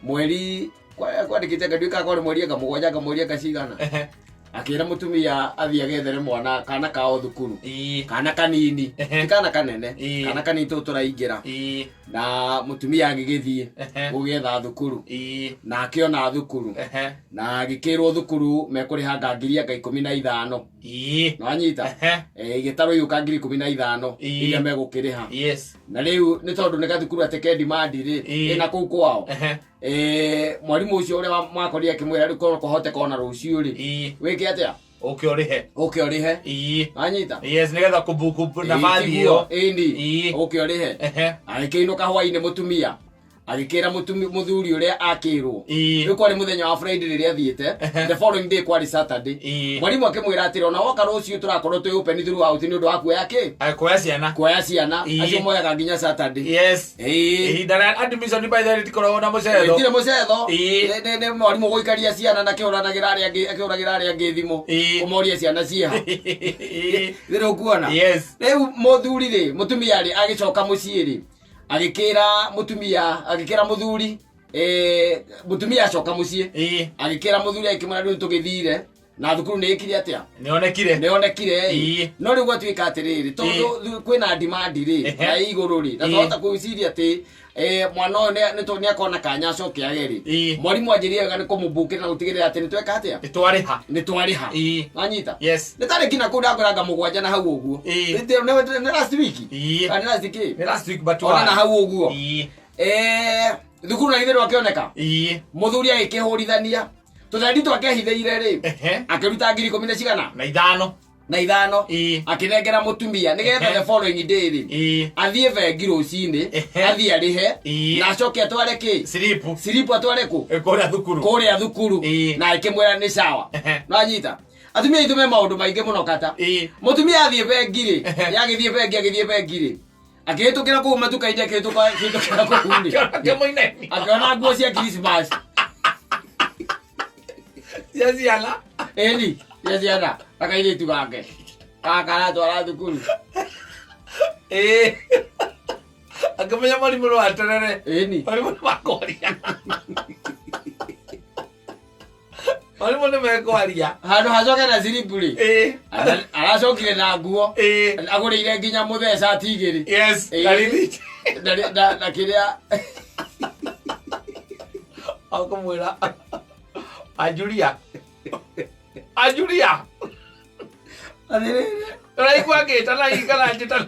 mweri kwandĩkĩte anga nduĩkaga kwarĩ mweri anga mũgwanja anga mweri anga cigana. Ehe. Akĩra mũtumia athiĩ agethere mwana kana kao thukuru. Ĩĩ. Kana kanini. Ehe. Ti kana kanene. Ĩĩ. Kana kanini tũũ tũraingĩra. Ĩĩ. Na mũtumia agĩgĩthiĩ Ehe. gũgĩetha thukuru. Ĩĩ. Na akĩona thukuru. Ehe. Na agĩkĩrwo thukuru mekũrĩha nga ngiri anga 15. Ĩĩ. Nĩwanyita? Ehe. Igĩtarwo igĩũka ngiri 15 Ĩĩ. iria megũkĩrĩha. Yes. Na rĩu nĩ tondũ nĩ gathukuru atĩ ke demand rĩ, Ĩĩ. ĩna kũu kwao. Ehe. Mwarimũ ũcio ũrĩa mwakorire akĩmwĩra rĩu korwo kwahoteka ona rũciũ rĩ, Ĩĩ. wĩke atĩa? Ũke ũrĩhe. Ũke ũrĩhe. Ĩĩ. Wanyita? Yes, nĩgetha kũbuku nabathi Ĩĩ, ĩyo. tiguo. Ĩni. Ĩĩ. Ũke ũrĩhe. Ehe. Agĩkĩinũka hwainĩ mũtumia. Agĩkĩra mũthuri ũrĩa akĩrwo. Ĩĩ. Rĩu kwarĩ mũthenya wa Friday rĩrĩa athiĩte. Ehe. The following day kwarĩ Saturday. Ĩĩ. Mwarimũ akĩmwĩra atĩrĩ ona woka rũciũ tũrakorwo twĩ open throughout nĩ ũndũ wa kuoya kĩ? Ay, kuoya ciana. Kuoya ciana. Ĩĩ. Acio moyaga nginya Saturday. Yes. Ĩĩ. Ihinda rĩa admission by the way rĩtikoragwo na mũcetho. Gũtirĩ mũcetho. Ĩĩ. Nĩ mwarimũ gũikaria ciana na akĩhũranagĩra arĩa angĩ akĩhũragĩra arĩa angĩ thimũ. Ĩĩ. Kũmoria ciana ciĩha. Ĩĩ. Thĩrĩ ũkuona? Yes. Rĩu mũthuri rĩ, mũtumia rĩ agĩcoka mũciĩ rĩ, agĩkĩra mũtumia, agĩkĩra mũthuri, mũtumia acoka mũciĩ. Ĩĩ. Agĩkĩra mũthuri akĩmwĩra rĩu tũgĩthire na thukuru nĩ ĩkire atĩa? Nĩonekire. Nĩonekire. Ĩĩ. No rĩu gwatuĩka atĩrĩrĩ, tondũ kwĩna demand rĩ, Ehe. na ĩ igũrũ rĩ, na Ĩĩ. twahota gwĩciria atĩ mwana ũyũ nĩ akona kanya acoke age rĩ. Ĩĩ. Mwarimũ anjĩrire wega nĩ kũmũmbũkĩra na gũtigĩrĩra atĩ nĩ tweka atĩa? Nĩ twarĩha. Nĩ twarĩha. Ĩĩ. Wanyita? Yes. Nĩ tarĩki na kũu ndakwĩra mũgwanja na hau ũguo. Ĩĩ. Nĩ last week? Ĩĩ. Kana nĩ last kĩ? Nĩ last week but Ona one. na hau ũguo. Ĩĩ. Thukuru na githĩ ndwakĩoneka? Ĩĩ. Mũthuri agĩkĩhũrithania. Tũthendi twake ehithĩire rĩ, Ehe. akĩruta ngiri ikũmi na cigana? Na ithano. Na ithano. Ĩĩ. Akĩnengera mũtumia nĩgetha Ehe. the following day rĩ, Ĩĩ. athiĩ bengi rũcinĩ, Ehe. athiĩ arĩhe, Ĩĩ. na acoke atware kĩ? Siripu. Siripu atware kũ? Kũrĩa thukuru. Kũrĩa thukuru. Ĩĩ. Na akĩmwĩra nĩ sawa. Ehe. Nĩwanyita? Atumia aitũ me maũndũ maingĩ mũno kata. Ĩĩ. Mũtumia athiĩ bengi rĩ, Ehe. yagĩthiĩ bengi agĩthiĩ bengi rĩ, akĩhĩtũkĩra kũu matuka-inĩ akĩhĩtũkĩra kũu rĩ. Akĩona kĩmũinemi. Akĩona nguo cia Christmas. Cia ciana. Ĩni, cia ciana, na kairĩtu gake. Gaka karatwara thukuru. Ĩĩ. Akĩmenya mwarimũ no aterere. Ĩni. Mwarimũ nĩ makwaria. Mwarimũ nĩ mekwaria. Handũ hacoke na siripu rĩ. Ĩĩ. Aracokire na nguo. Ĩĩ. Agũrĩire nginya mũthee cati igĩrĩ. Yes. Ĩĩ. Na rithiti. Na kĩrĩa. Akũmwĩra. Anjuria. Anjuria. Atĩrĩrĩ. Ũraigua ngĩtana kana njĩtana.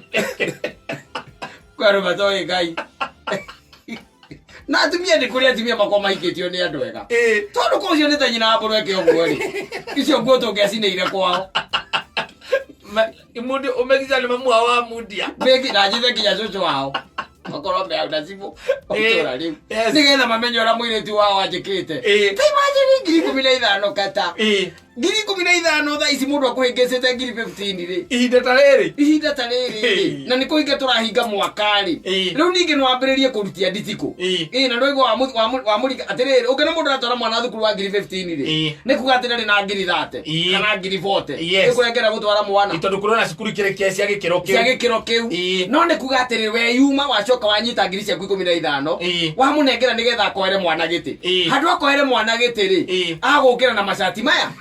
Kwĩ andũ matoĩ Ngai. Na atumia nĩ kũrĩ atumia makoragwo mahikĩtio nĩ andũ ega. Ĩĩ. Tondũ kũu ũcio nĩ ta nyina wa mbũrũ eke ũguo rĩ. Icio nguo tũngĩacinĩire kwao. Imundi ũmegica nĩ mamu wao wa mundia. Mbĩki na njithe nginya cũcũ wao. Makorwo me hau na cibũ. Ĩĩ. Itũra rĩu. Yes. Nĩgetha mamenye ũrĩa mũirĩtu wao anjĩkĩte. Ĩĩ. Ta imagine 15,000 kata. Ĩĩ. 15,000 thaa ici mũndũ akũhĩngĩcĩte 15,000 rĩ. Ihinda ta rĩrĩ. Ihinda ta rĩrĩ rĩ, Ĩĩ. na nĩ kũhinga tũrahinga mwaka rĩ. Ĩĩ. Rĩu ningĩ no wambĩrĩrie kũrutia nditikũ. Ĩĩ. Ĩĩ, na ndwaigua wamũringa atĩrĩrĩ, ũngĩona mũndũ aratwara mwana thukuru wa 15,000 rĩ, Ĩĩ. nĩ kuga atĩ ndarĩ na 30,000 Ĩĩ. kana 40,000. Yes. Ĩkũrengera gũtwara mwana. Tondũ kũrĩ na cukuru ikĩrĩ cia gĩkĩro Cia kĩu. gĩkĩro kĩu. Ĩĩ. No nĩ kuga atĩrĩ, we yuma wacoka wanyita ngiri ciaku 15, Ĩĩ. wamũnengera nĩgetha akoere mwana gĩtĩ. Ĩĩ. Handũ akoere mwana gĩtĩ rĩ, Ĩĩ. agũkĩra na macati maya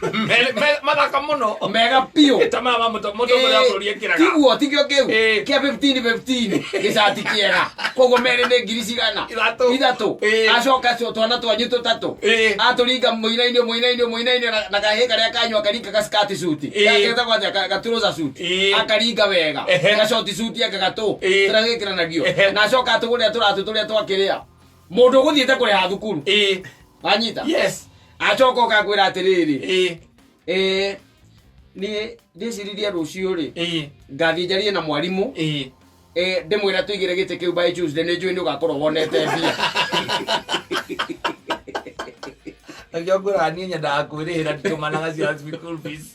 Mathaka mũno. mega biũ. Ta maya ma mũtongoria wa bũrũri ekĩraga. Tiguo, tikĩo kĩu Ĩĩ. kĩa 15 15 gĩcati kĩega. Koguo merĩ nĩ ngiri cigana? Ithatũ. Ithatũ. Ĩĩ. Acoka twana twanyu tũtatũ. Ĩĩ. Atũringa mũinainio mũinainio mũinainio na kahĩ karĩa kanyua akaringa ga skirt suit. Ĩĩ. Getagwo atĩa? Ga trouser suit. Ĩĩ. Akaringa wega. Ehe. Ga short suit ake gatũ. Ĩĩ. Karĩa gĩkĩranagio. Ehe. Na acoka atũgũrĩra tũratũ tũrĩa twakĩrĩa. Mũndũ ũgũthiĩte kũrĩha thukuru. Ĩĩ. Wanyita? Yes. Acoka ũkakwĩra atĩrĩrĩ. Ĩĩ. Ĩĩ, niĩ ndĩciririe rũciũ rĩ, Ĩĩ. ngathiĩ njarie na mwarimũ. Ĩĩ. Ndĩmwĩra tũigĩre gĩtĩ kĩu by Tuesday, nĩ njũĩ nĩ ũgakorwo wonete mbia. Nakĩo ngwĩraga niĩ nyendaga kwĩrĩhĩra nditũmanaga ciana school fees.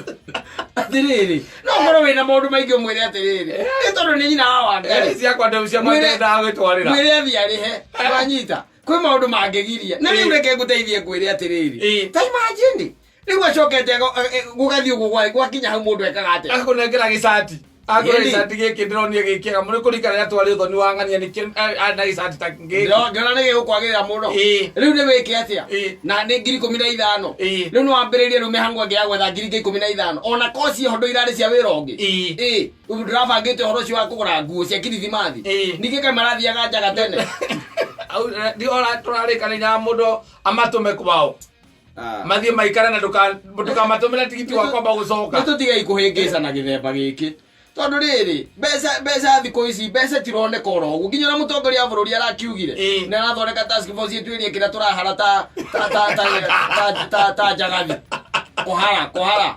Atĩrĩrĩ, no ũkorwo wĩna maũndũ maingĩ ũmwĩre atĩrĩrĩ, nĩ tondũ nĩ nyina wa Wangari. Ciakwa ndĩ ciakwa Mwĩre- ndendaga gwĩtwarĩra. Mwĩre athiĩ arĩhe, wanyita. Kwĩ maũndũ mangĩgiria. Na rĩu Ĩĩ. reke ngũteithie ngwĩre atĩrĩrĩ. Ĩĩ. Ta imagine, rĩu acokete gũgathiĩ ũguo gwakinya hau mũndũ ekaga atĩa? Akũnengera gĩcati. Akũhe Ĩni. gĩcati gĩkĩ ndĩronire gĩ kĩega mũno kũringana rĩrĩa twarĩ ũthoni wa ng'ania nĩkĩo arĩ na gĩcati ta gĩkĩ. Ngĩona nĩ gĩgũkwagĩrĩra mũno. Ĩĩ. Rĩu nĩ wĩke atĩa? Ĩĩ. Na nĩ 15,000. Ĩĩ. Rĩu nĩ wambĩrĩrie rĩu mĩhang'o ĩngĩ ya gwetha 15,000. Ona koci ho ndũ irarĩ cia wĩra ũngĩ. Ĩĩ. Ĩĩ. Rĩu ndĩrabangĩte ũhoro ũcio wa kũgũra nguo cia kirithimathi. Ĩĩ. Ningĩ kaĩ marathiaga njaga tene. Au, ndio tũrarĩkanĩria na mũndũ amatũme kwao. Mathiĩ maikare na ndũkamatũmĩre tigiti wa kwamba gũcoka. Nĩ tũtigei kũhĩngĩcana gĩthemba gĩkĩ. Tondũ rĩrĩ, mbeca thikũ ici, mbeca tironeka oro ũguo. Nginya ũrĩa mũtongoria wa bũrũri arakiugire, Ĩĩ. nĩ arathondeka task force ĩtuĩrie kĩrĩa tũrahara ta njagathi. Kũhara, kũhara.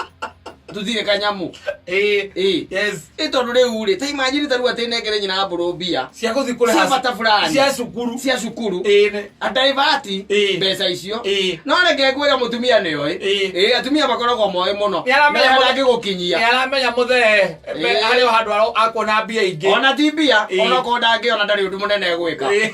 Tũtirĩ kanyamũ. Ĩĩ. Ĩĩ. Yes. Ĩ tondũ rĩu rĩ, ta imagine ta rĩu atĩ nengere nyina wa mbũrũ mbia. Cia gũthiĩ kũrĩha Cia bata fulani. Cia cukuru. Cia cukuru. Ĩĩ. nĩ- Adaivati Ĩĩ. mbeca icio. Ĩĩ. No reke ngwĩre mũtumia nĩoĩ. Ĩĩ. Ĩĩ, atumia makoragwo moĩ mũno. Nĩ aramenya Na mũthee- angĩgũkinyia. Nĩ aramenya mũthee Ĩĩ. harĩ o handũ akuona mbia ingĩ. Ona ti mbia, Ĩĩ. ona okorwo ndangĩona ndarĩ ũndũ mũnene egwĩka. Ĩĩ.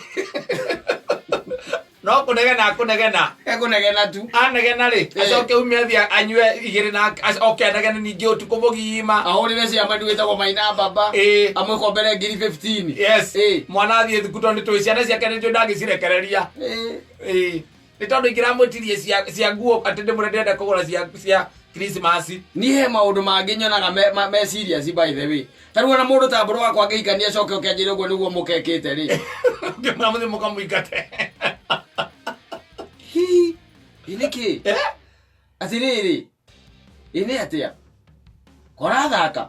No kũnegena akũnegena. Ekũnegena tu. Anegena rĩ, Ĩĩ. acoke ume athiĩ anyue igĩrĩ na oke anegene ningĩ ũtukũ mũgima. Ahũrĩre ciama ndu ĩtagwo Maina Baba. Ĩĩ. Amũkombere 15,000. Yes. Ĩĩ. Mwana athiĩ thukuru tondũ nĩtũĩ ciana ciake nĩnjũĩ ndangĩcirekereria. Ĩĩ. Ĩĩ. Nĩ tondũ ingĩramwĩtirie cia nguo atĩ ndĩmwĩre ndĩrenda kũgũra cia Christmas. Niĩ he maũndũ mangĩ nyonaga me serious by the way. Ta rĩu ona mũndũ ta mbũrũ wakwa angĩhikania acoke oke anjĩre ũguo nĩguo mũkekĩte rĩ. Ngĩmwĩra mũthiĩ mũkamũingate. Hi, ĩ nĩkĩ? Eh? Atĩrĩrĩ, ĩ nĩ atĩa? Korathaka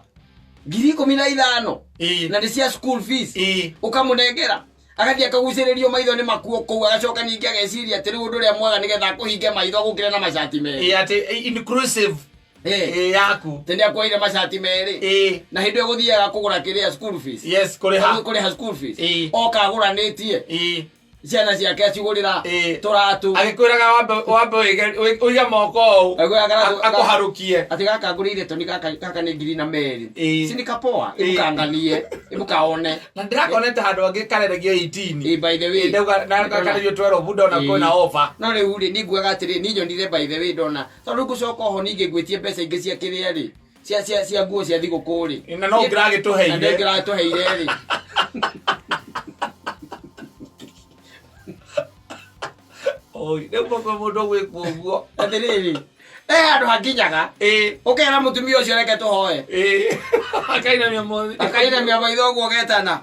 15,000. Ĩĩ. Na nĩ cia school fees. Ĩĩ. Ũkamũnengera. Agathiĩ akagucĩrĩrio maitho nĩ makuo kũu, agacoka ningĩ ageciria atĩ rĩu ũndũ ũrĩa mwega nĩgetha akũhinge maitho agũkĩre na macati merĩ. Ĩĩ, atĩ inclusive. Ĩĩ. Ĩĩ, yaku. Atĩ nĩakuoire macati merĩ. Ĩĩ. Na hĩndĩ ĩyo gũthiaga kũgũra kĩrĩa school fees. Yes, kũrĩha. Kũrĩha school fees. Ĩĩ. Oka agũranĩtie. Ĩĩ. Ciana ciake acigũrĩra Ĩĩ. tũratũ. Agĩkwĩraga wambe ũige moko ũũ. Agĩkwĩraga Akũharũkie. Atĩ gaka ngũrĩire toni gaka nĩ ngiri na merĩ. Ĩĩ. Si ni kapoa, Ĩĩ. ĩmũkanganie, ĩmũkaone. Na ndĩrakonete handũ hangĩ kareregio 18. Ĩĩ, by the way. Ĩĩ, ndauga, na kareregio 12 ndona Ĩĩ. kwĩna offer. No rĩu rĩ, niĩ nguaga atĩrĩ, niĩ nyonire by the way ndona. Tondũ ngũcoka oho ningĩ ngwĩtie mbeca ingĩ cia kĩrĩa rĩ. Cia nguo cia thigũkũ rĩ. Na no ũngĩragĩtũheire. Na nĩ ũngĩragĩtũheire rĩ. Oi, rĩu kwĩ mũndũ ũgwĩkwo ũguo. Atĩrĩrĩ, he handũ hakinyaga. Ĩĩ. Ũkera mũtumia ũcio reke tũhoe. Ĩĩ. Akainamia mothe. Akainamia maitho ũguo ũgetana.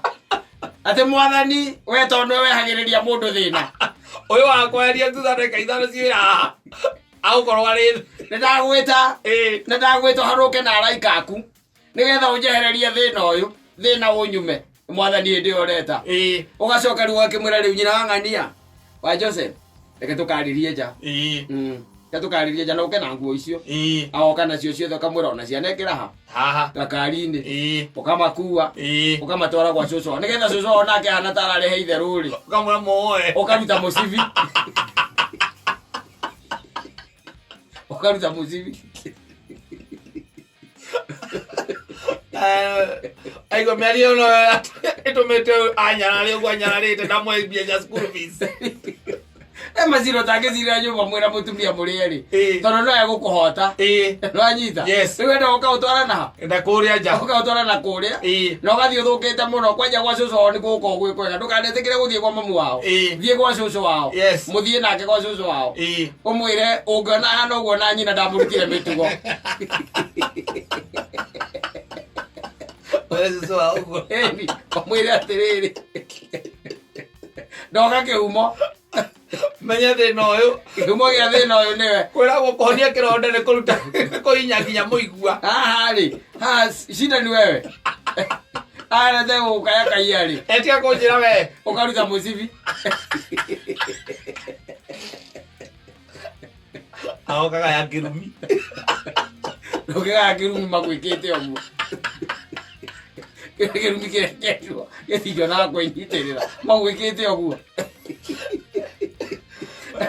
Atĩ mwathani, we tondũ nĩwe wehagĩrĩria mũndũ thĩna. Ũyũ wa kweheria thutha ndagĩka ithano ciĩ haha. Agũkorwo arĩ Nĩ ndagwĩta. Ĩĩ. Nĩ ndagwĩta ũharũke na araika aku. Nĩgetha ũnjehererie thĩna ũyũ, thĩna ũnyume. Mwathani hĩndĩ ĩyo ũreta. Ĩĩ. Ũgacoka rĩu ũgakĩmwĩra rĩu nyina wa ng'ania. Wa Joseph, reke tũkarĩrie nja. Ĩĩ. Reke tũkarĩrie nja na ũke na nguo icio. Ĩĩ. Agoka nacio ciothe ũkamwĩra ona ciana ĩkĩra ha? Haha. Gakari-inĩ. Ĩĩ. Ũkamakua. Ĩĩ. Ũkamatwara gwa cũcũ wao. Nĩgetha cũcũ wao nake ahana ta ararehe itherũ rĩ. Ũkamwĩra muoe. Ũkaruta mũcibi. Ũkaruta mũcibi. Aigua mĩario ĩno ĩtũmĩte anyarare ũguo anyararĩte ndamũhe mbia cia school fees. E macira ũtangĩcirĩra nyũmba mwĩna mũtumia mũrĩ erĩ. Ĩĩ. Tondũ no egũkũhota. Ĩĩ. Nĩwanyita? Yes. Rĩu enda ũkaũtwara na ha? Enda kũrĩa nja. Ũkaũtwara na kũrĩa. Ĩĩ. Na ũgathiĩ ũthũkĩte mũno kwanja gwa cũcũ wao nĩ gũkorwo gwĩ kwega. Ndũkanetĩkĩre gũthiĩ kwa mamu wao. Ĩĩ. Thiĩ gwa cũcũ wao. Yes. Mũthiĩ nake gwa cũcũ wao. Ĩĩ. Ũmwĩre ũngĩona hana ũguo na nyina ndamũrutire mĩtugo. Wee cũcũ wao ũguo. Ĩni, ũmwĩre atĩrĩrĩ. Ndoka kĩhumo. Menya thĩna ũyũ. Kĩhumo gĩa thĩna ũyũ nĩwe. Kwĩragwo kũhonia kĩronda nĩ kũruta nĩ kũhinya nginya mũigua. Haha rĩ, haha shida ni wewe. Haha nete gũkaya kaiya rĩ. Etiga kũnjĩra we. Ũkaruta mũcibi. Agokaga ya kĩrumi. Ndũngĩgaya kĩrumi magwĩkĩte ũguo. Kĩrumi kĩrĩa kĩerirwo gĩtingĩonaga kwĩnyitĩrĩra magwĩkĩte ũguo.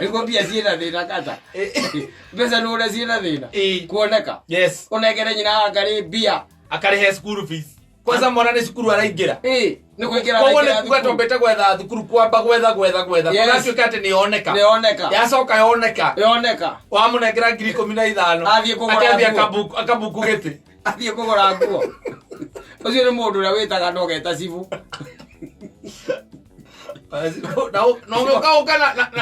Nĩguo mbia ciĩna thĩna kata. Mbeca nĩ ũrĩa ciĩna thĩna. Ĩĩ. Kuoneka. Yes. Ũnengere nyina wa mbia. Akarĩhe school fees. Kwanza mwana nĩ cukuru araingĩra. Ĩĩ, nĩ kũingĩra Koguo nĩ araingĩra kuga thukuru. twambĩte gwetha thukuru kwamba gwetha gwetha gwetha. Yes. Kũratuĩka atĩ nĩ yoneka. Nĩ yoneka. Yacoka yoneka. Yoneka. Wamũnengera ngiri ikũmi na ithano. Athiĩ kũgũra Atĩ athiĩ nguo. akabuku gĩtĩ. Athiĩ kũgũra nguo. Ũcio nĩ mũndũ ũrĩa wĩtaga na ũgeta cibũ.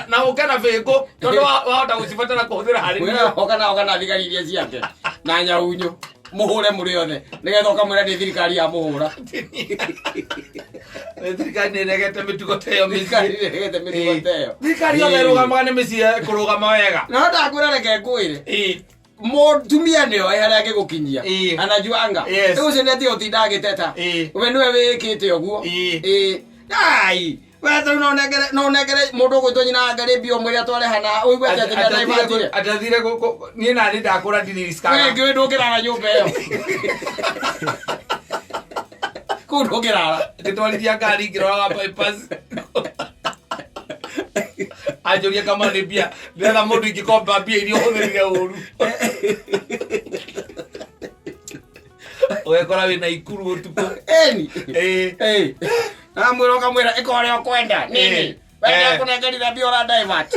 Na ũke na bĩngũ tondũ wahota gũcibatara kũhũthĩra harĩ Mwĩra oka na oka na thigari iria ciake na nyaunyũ mũhũre mũrĩ othe nĩgetha ũkamwĩra nĩ thirikari ya mũhũra. Nĩ thirikari nĩ ĩregete mĩtugo ta ĩyo Thirikari mĩciĩ. nĩregete mĩtugo ta ĩyo. Thirikari yothe ĩrũgamaga nĩ mĩciĩ kũrũgama wega. No ndakwĩra reke ngwĩre. Ĩĩ. Mũtumia nĩoĩ harĩa angĩgũkinyia. Ĩĩ. Anajuanga. Yes. Rĩu ũcio nĩ atiga gũtinda agĩteta. Ĩĩ. We nĩwe wĩkĩte ũguo. Ĩĩ. Ĩĩ. Ai. We rĩu no ũnengere no ũnengere mũndũ ũgwĩtwo nyina wa Ngarĩ mbia ũmwĩre atware hana ũigue atĩ atĩ nĩaraibatire. Atathire niĩ nani ndakũra We ndiriricaga. ngĩũĩ ndũngĩrara nyũmba ĩyo. Kũu ndũngĩrara. Ngĩtwarithia ngari ngĩroraga bypass. Anjũria kama nĩ mbia ndĩretha mũndũ ingĩkomba mbia iria ũhũthĩrire ũru. Ũgekora wĩna ikuru ũtukũ. Ĩni. Ĩĩ. Ĩĩ. Namwĩra ũkamwĩra ĩka ũrĩa ũkwenda. Nini. Ĩĩ. We Eh. ndakũnengerire mbia ũra divert.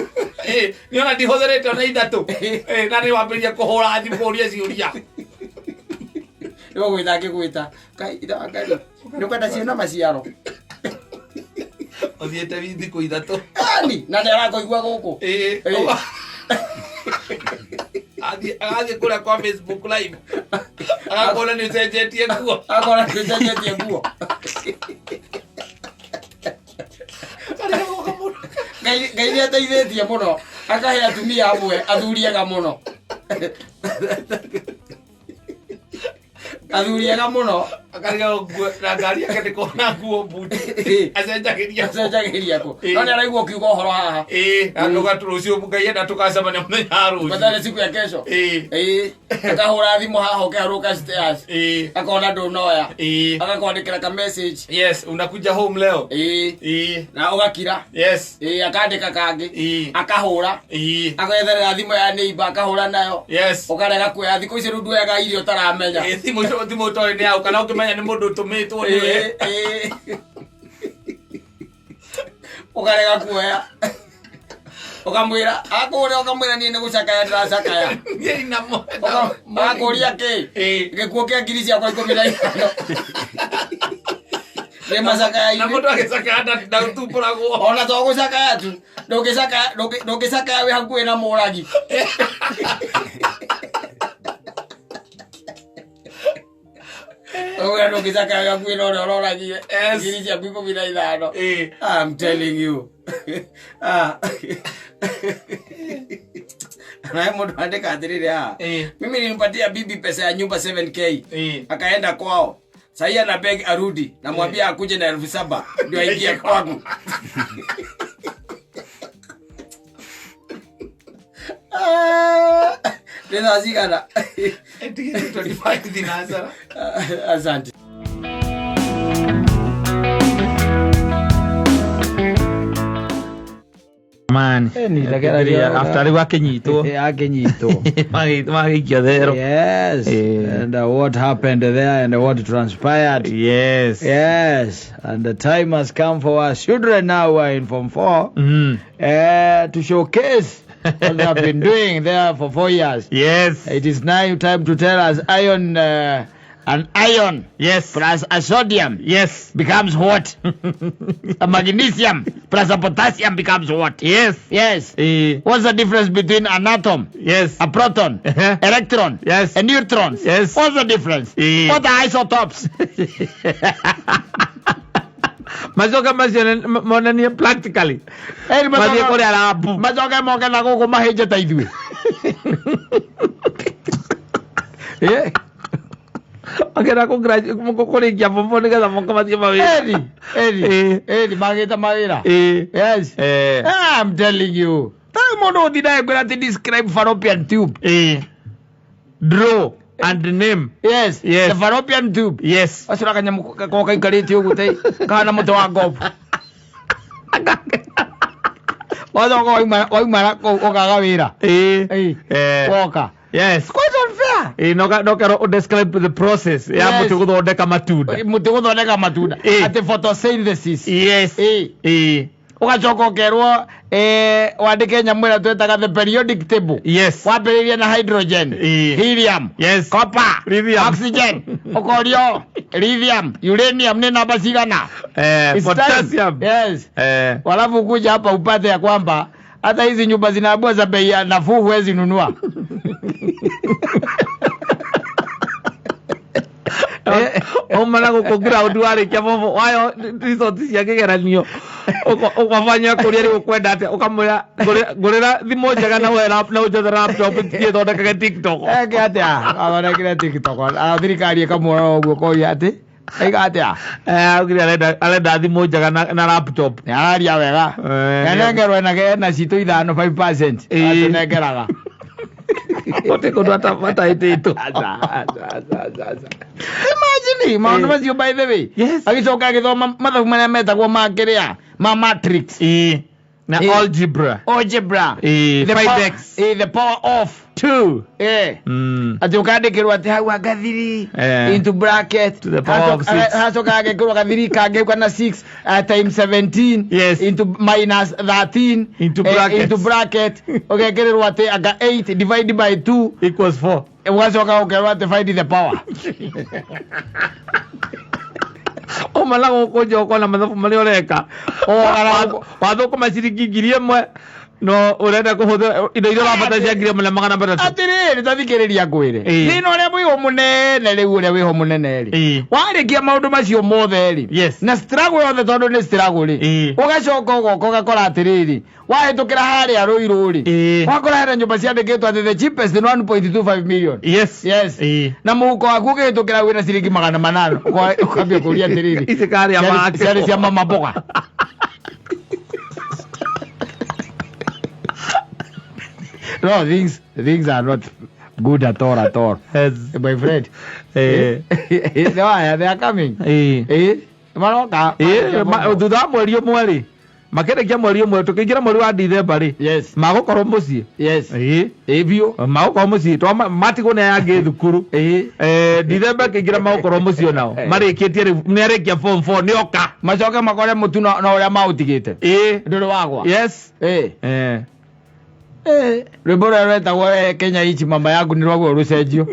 Ĩĩ, niĩ ona ndihũthĩrĩte ona ithatũ. Ĩĩ, na nĩ wambĩrĩria kũhũra thimũ kũũria ciũria. Nĩ ũgwĩta angĩgwĩta. Ngai ithe wa Ngai. Nĩ ũkwenda ciĩna maciaro. Ũthiĩte thikũ ithatũ. Ĩni. Na nĩ arakũigua gũkũ. Ĩĩ. Ĩĩ. Agathiĩ kũrĩa kwa Facebook live. Agakuona nĩ ũcenjetie nguo. Akora nĩ ũcenjetie nguo. Ngai Ngai nĩ ateithĩtie mũno akahe atumia amwe athuri ega mũno. Athuri ega mũno. Akariga nguo na ngari yake nĩ kuona nguo mbuti. Ĩĩ. Acenjagĩria. Acenjagĩria kũ. Ĩĩ. No nĩ araigua ũkiuga ũhoro haha. Ĩĩ, na ndũga rũciũ Ngai enda tũgacemania mũthenya wa rũciũ. Kwenda siku ya kesho. Ĩĩ. Ĩĩ. Akahũra thimũ haha ũkĩharũka stairs. Ĩĩ. Akona ndũnoya. Ĩĩ. Agakwandĩkĩra ka message. Yes, unakuja home leo. Ĩĩ. Ĩĩ. Na ũgakira. Yes. Ĩĩ akandĩka kangĩ. Ĩĩ. Akahũra. Ĩĩ. Agetherera thimũ ya neighbor akahũra nayo. Yes. Ũkarega kuoya thikũ ici rĩu nduoyaga irio ũtaramenya. Ĩĩ, thimũ icio thimũ ũtoĩ nĩ yaũ kana ũngĩmenya nĩ mũndũ ũtũmĩtwo nĩwe. Ĩĩ, ĩĩ. Ũkarega kuoya. Ũkamwĩra akũrĩa ũkamwĩra niĩ nĩ gũcakaya ndĩracakaya. Niĩ inamo. Akũria kĩ? Ĩĩ. Gĩkuũ kĩa ngiri ciakwa 15. Nĩ Na macakaya-inĩ. mũndũ agĩcakaya ndathumbũragwo. Ona to gũcakaya tu. Ndũngĩcakaya ndũngĩcakaya wĩ hakuhĩ na mũragi. Ũguo ndũngĩcakaya wĩ hakuhĩ na ũrĩa ũroragire. Yes. Ngiri ciaku 15. Ĩĩ. I'm telling you. Ah. Naye mũndũ andĩka atĩrĩrĩ haha. Ĩĩ. Mimi nilimpatia bibi pesa ya nyumba 7k. Ĩĩ. Akaenda kwao. Sahii ana beg arudi, namwambia akuje na 7,000 ndio aingie kwangu. Ah, Nĩ thaa cigana? 25 thinacara. Asante. Man. Ĩni, After rĩu akĩnyitwo. Akinyitwo. Magĩikio thero. Yes. And what happened there and what transpired. Yes. Yes. And the time has come for our children now who are in Form 4 to showcase what they have been doing there for 4 years. Yes. It is now time to tell us iron, an iron Yes. plus a sodium Yes. becomes what? A magnesium plus a potassium becomes what? Yes. Yes. Eh. What's the difference between an atom, Yes. a proton, electron, Yes. and neutrons? Yes. What's the difference? Eh. What are isotopes? Macoke macio monanie practically. Eri Mathiĩ kũrĩa lab. Macoke moke na gũkũ mahĩnje ta ithuĩ. Eh, Makĩenda kũrĩkia form four nĩgetha moke mathiĩ mawĩra. Eri, eri, Eh. eri magĩte mawĩra. Eh. Yes. Eh. I'm telling you. Ta mũndũ ũtindaga kwĩra atĩ describe fallopian tube. Eh. Draw and name. Yes. Yes. The fallopian tube. Yes. Acio kanyamũ gakoragwo gaikarĩte ũguo ta kahana mũtĩ wa ngobu. Wacoka wauma kũu ũkaga wĩra. Eh. Eh. Eh. Woka. Yes. It's quite unfair. Eh, no kero describe the process ya Yes. mũtĩ gũthondeka matunda. Mũtĩ gũthondeka matunda. Eh. Atĩ photosynthesis. Yes. Eh. Eh. Ũgacoka ũkerwo wandĩke nyamũ ĩrĩa twetaga the periodic table. Yes. Wambĩrĩria na hydrogen, Eh. helium, Yes. copper, Lithium. oxygen, ũkorio lithium, uranium nĩ namba cigana? Eh, It's time. potassium. Yes. Eh. Walafu kuja hapa upate ya kwamba hata hizi nyumba zinaabua za bei ya nafuu huwezi nunua. Uma na gũkũ ground warĩkia bobo wayo result cia kĩgeranio ũkabanya kũrĩa rĩu ũkwenda atĩa ũkamwĩra ngũrĩra thimũ njega na na ũnjethe laptop thiĩ thondekage TikTok. Eke atĩa? Athondekire TikTok. Thirikari ĩkamwona ũguo koria atĩ ĩka atĩa? Eh, augire arenda thimũ njega na laptop. Nĩ araria wega. Eh, Nengerwo ena citũ ithano 5%. Eh. Atũnengeraga. Gũtirĩ kũndũ ataĩtĩtwo. Aca, aca, aca, aca, aca. Imagine maũndũ macio by the way. Yes. Agĩcoka agĩthoma mathabu marĩa metagwo ma kĩrĩa ma matrix. Eh, na Eh. algebra. Algebra. Eh, The 5x. the power of 2. Eh. Atĩ ũkandĩkĩrwo atĩ hau anga 3 Eh. into bracket To the power of six. hacoka hagekĩrwo gathiri kangĩ kana 6 times 17 Yes. into minus 13 Into brackets. into bracket ũgekĩrĩrwo atĩ anga 8 divided by 2 Equals 4. ũgacoka ũkerwo atĩ find the power. Uma na gũkũ nja ũkona mathabu marĩa ũreka. Wathũkũma ciringi 1,000 no ũrenda kũhũthĩra indo iria ũrabatara cia 1,300. Atĩrĩrĩ ta thikĩrĩria ngwĩre. Ĩĩ. Thĩna ũrĩa wĩho mũnene rĩu ũrĩa wĩho mũnene rĩ. Ĩĩ. Warĩkia maũndũ macio mothe rĩ. Yes. Na struggle yothe tondũ nĩ struggle rĩ. Ĩĩ. Ũgacoka ũgoka ũgakora atĩrĩrĩ wahĩtũkĩra harĩa Rũirũ rĩ. Ĩĩ. Wakora hena nyũmba ciandĩkĩtwo atĩ the cheapest ni 1.25 million. Yes. Yes. Ĩĩ. Na mũhuko waku ũkĩhĩtũkĩra wĩna ciringi 800 ũkambia kũria atĩrĩrĩ. Ici karĩa make. Ciarĩ cia mama mboga. No, things are not good at all, at all. Yes. My friend. Eh. They are coming. Ĩĩ. Eh, maroka. Ĩĩ, thutha wa mweri ũmwe rĩ makĩrĩkia mweri ũmwe tũkĩingĩra mweri wa Dithemba rĩ Yes. magũkorwo mũciĩ. Yes. Ĩĩ. Eh, biũ. Magũkorwo mũciĩ to matigwo nĩ aya angĩ thukuru. Eh. Eh, Dithemba ĩkĩingĩra magũkorwo mũciĩ onao marĩkĩtie rĩu nĩarĩkia form 4 nĩoka. Macoke makore mũtu na ũrĩa maũtigĩte. Ĩĩ. Ndũrĩ wagwa. Yes. Eh. Eh. Eh. Rwĩmbo rũrĩa rwetagwo Kenya ichi mama yangu nĩ rwaguo rũcenjio.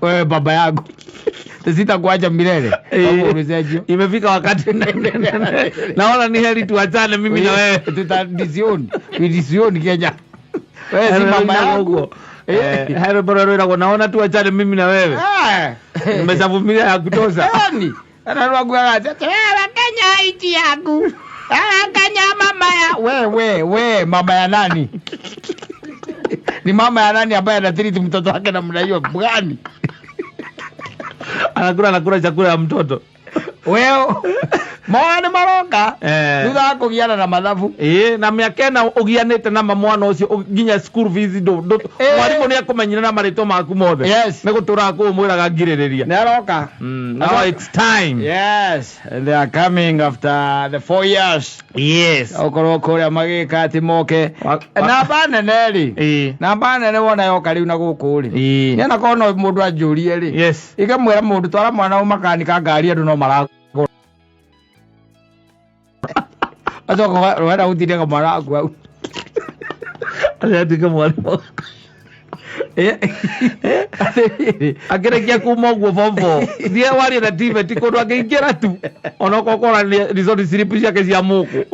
Wewe baba yangu. Sitakuacha milele. Rwaguo rũcenjio. Imefika wakati naona ni heri tuachane mimi na wewe. Tuta disown. We disown Kenya. Wewe si mama yangu. Eh, heri bora rwĩragwo naona tuachane mimi na wewe. Eh. Nimeshavumilia ya kutosha. Yaani, ana rwaguaga atĩ wewe Kenya ichi yangu. Wewe Kenya mama ya we mama ya nani? Ni mama ya nani ambaye anatriti mtoto wake namna hiyo gani? Anakula chakula ya mtoto. Wewe mwana maroka. Eh. Thutha wa kũgiana na mathabu. Ĩĩ, na mĩaka ĩna ũgianĩte na mwana ũcio nginya school fees mwarimũ nĩ akũmenyire na marĩtwa maku mothe. Yes. Nĩ gũtũraga kũu mwĩraga ngirĩrĩria. Nĩ aroka. Now it's time. Yes, they are coming after the 4 years. Yes. Okorwo kũrĩa magĩka atĩ moke. Namba nene rĩ. Ĩĩ. Namba nene wona yoka rĩu na gũkũ rĩ. Ĩĩ. Nĩ onakorwo no mũndũ anjũrie rĩ. Yes. Ikamwĩra mũndũ twara mwana ũmakanika ngari andũ no maragũra. Acoka wenda gũtindĩka mwana waku hau. Atuĩke mwarimũ. Atĩrĩrĩ. Akĩrĩkia kuma ũguo form four. Thiĩ warie na TVET kũndũ angĩingĩra tu. Onokorwo kora nĩ result slip ciake cia mũkũ.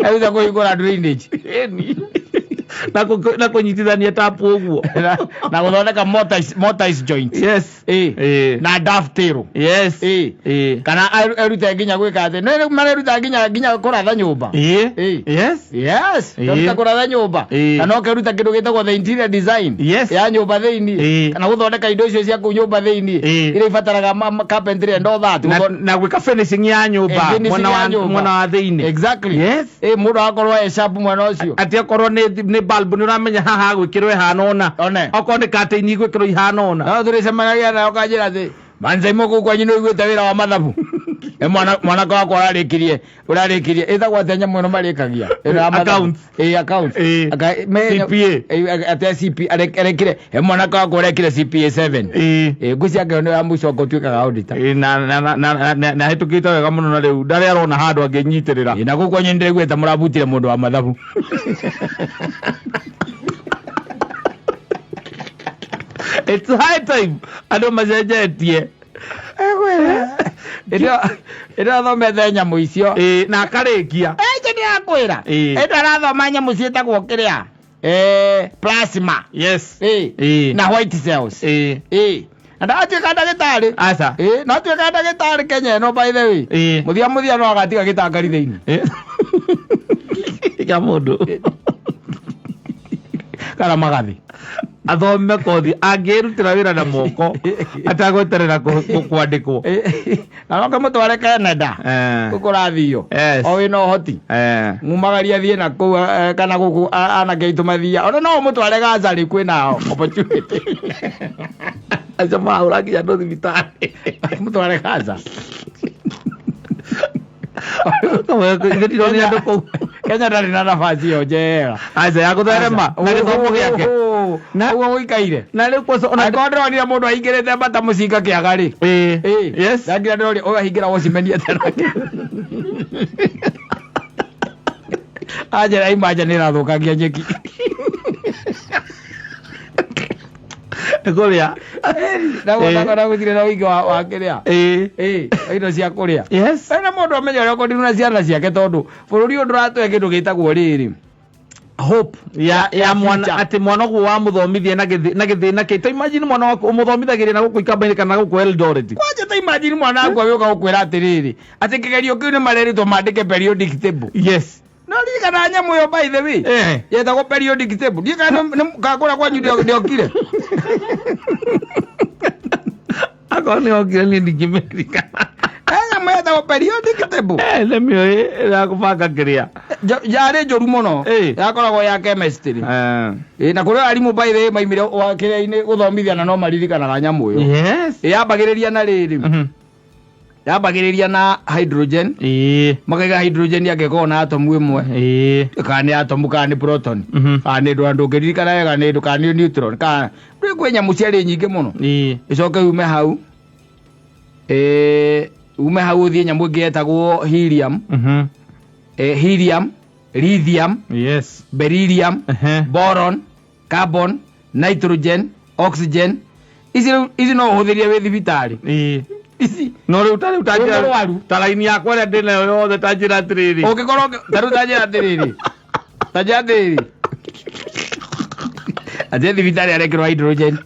Eruta kũhingũra drainage. Ĩni. Na kũnyitithania tap ũguo. Na gũthondeka mortise joint. Yes. Ĩĩ. Ĩĩ. Na dovetail. Yes. Ĩĩ. Ĩĩ. Kana erute nginya gwĩka atĩ. Nĩ mareruta nginya kũratha nyũmba. Ĩĩ. Ĩĩ. Yes. Yes. Ĩĩ. Keruta kũratha nyũmba. Ĩĩ. Na no keruta kĩndũ gĩtagwo the interior design. Yes. Ya nyũmba thĩinĩ. Ĩĩ. Kana gũthondeka indo icio cia kũu nyũmba thĩinĩ. Ĩĩ. Iria ibataraga carpentry and all that. Na gwĩka finishing ya nyũmba, Eh, finishing ya nyũmba. mwena wa thĩinĩ. Exactly. Yes. Ĩĩ, mũndũ agakorwo e sharp mwena ũcio. Atĩ okorwo nĩ bulb nĩ ũramenya haha gwĩkĩrwo ĩhana ũna. One. Okorwo nĩ curtain igwĩkĩrwo ihana ũna. No tũrĩcemanagia nayo ũkanjĩra atĩ Manzaimo kũu kwanyu nĩ ũiguĩte wĩra wa mathabu. Ĩ mwanake wakwa ũrarĩkirie, ũrarĩkirie. Ĩtagwo atĩa nyamũ ĩno marĩkagia? Ĩno ya mathabu. Accounts. Ĩ, accounts. Ĩ. Aka, me, CPA. Ĩ, atĩa CPA, arekire. Ĩ, mwanake wakwa ũrekire CPA 7. Ĩ. Ĩ, ngwĩciria angĩkorwo nĩ wa mũico anga ũtuĩkaga auditor. Ĩ, na hĩtũkĩte wega mũno na rĩu ndarĩ arona handũ angĩnyitĩrĩra. Ĩ, na kũu kwanyu nĩndĩraiguĩte mũrabutire mũndũ wa mathabu. It's high time andũ macenjetie. Ĩndĩ athomete nyamũ icio. Ĩ, na akarĩkia. Ĩndĩ nĩrakwĩra. Ĩ. Ĩndĩ arathoma nyamũ ciĩtagwo kĩrĩa? Plasma. Yes. Ĩ. Ĩ. Na white cells. Ĩ. Ĩ. Na ndatuĩka ndagĩtarĩ. Aca. Ĩ, no atuĩka ndagĩtarĩ Kenya ĩno by the way. Ĩ. Mũthia mũthia no agatiga gĩtangari thĩinĩ. Ĩ. Kĩa mũndũ. Kana magathi. Athome kothi angĩrutĩra wĩra na moko atagweterera kwandĩkwo. Na no kĩmũtware Canada. Kũu kũrathio. Yes. O wĩna ũhoti. Mumagaria thiĩ na kũu, kana gũkũ, anake aitũ mathia. Ona no ũmũtware Gaza rĩ, kwĩna opportunity. Acio mahũra nginya andũ thibitarĩ. Mũtware Gaza. Ithe ndironire andũ kũu. Kenya ndarĩ na nafasi ĩyo njega. Aca ya gũtherema na gĩthomo gĩake. Na ũguo gũikaire. Na rĩu kwanza ona Angĩkorwo ndĩronire mũndũ aingĩrĩte mbata mũcinga kĩaga rĩ. Ĩ. Ĩ. Yes. Ndangira ndĩroria ũyũ ahingĩra watchman atĩa nake. Anjĩra imanja nĩ ĩrathũkangia nyeki. Kũrĩa. Na gũtirĩ na ũingĩ wa kĩrĩa. Ĩ. Ĩ, indo cia kũrĩa. Yes. Ena mũndũ amenye ũrĩa ũkũndinwo na ciana ciake tondũ bũrũri ũyũ ndũratũhe kĩndũ gĩtagwo rĩrĩ. Hope. Ya mwana future. atĩ mwana ũguo wamũthomithia na gĩthĩna kĩ. Ta imagine mwana waku ũmũthomithagĩria na gũkũ Ikamba-inĩ kana gũkũ Eldoret. Kwanja ta imagine mwana waku agĩũka gũkwĩra atĩrĩrĩ, atĩ kĩgerio kĩu nĩ marerĩtwo mandĩke periodic table. Yes. No ririkana nyamũ ĩyo by the way. Yetagwo periodic table. Ndiũĩ kana kana kũrĩa kwanyu ndĩokire. Akorwo nĩokire niĩ ndingĩmĩririkana. Nyamũ yetagwo periodic table. Nĩmĩũĩ ya kũbanga kĩrĩa. Yarĩ njũru mũno. Yakoragwo ya chemistry. Na kũrĩ arimũ by the way maimire wa kĩrĩa-inĩ gũthomithia na no maririkanaga nyamũ ĩyo. Yes. Yambagĩrĩria na rĩrĩ. Yambagĩrĩria na hydrogen. Makaiga hydrogen angĩkorwo na atomu ĩmwe. Kana nĩ atomu kana nĩ proton. Kana nĩ ndũ ndũngĩririkana wega nĩ ndũ kana nĩ neutron kana rĩu kwĩ nyamũ ciarĩ nyingĩ mũno. Ĩcoke yume hau. Ume hau ũthiĩ nyamũ ĩngĩ yetagwo helium. Helium, lithium, Yes. beryllium, boron, carbon, nitrogen, oxygen. Ici rĩu ici no ũhũthĩrie wĩ thibitarĩ. Ici. No rĩu ta rĩu ta Wĩ njĩra mũrwaru. ta raini yakwa ĩrĩa ndĩnayo yothe ta njĩra atĩrĩrĩ. Ũngĩkorwo ta rĩu ta njĩra atĩrĩrĩ. Ta njĩra atĩrĩrĩ. Atĩ thibitarĩ arekĩrwo hydrogen.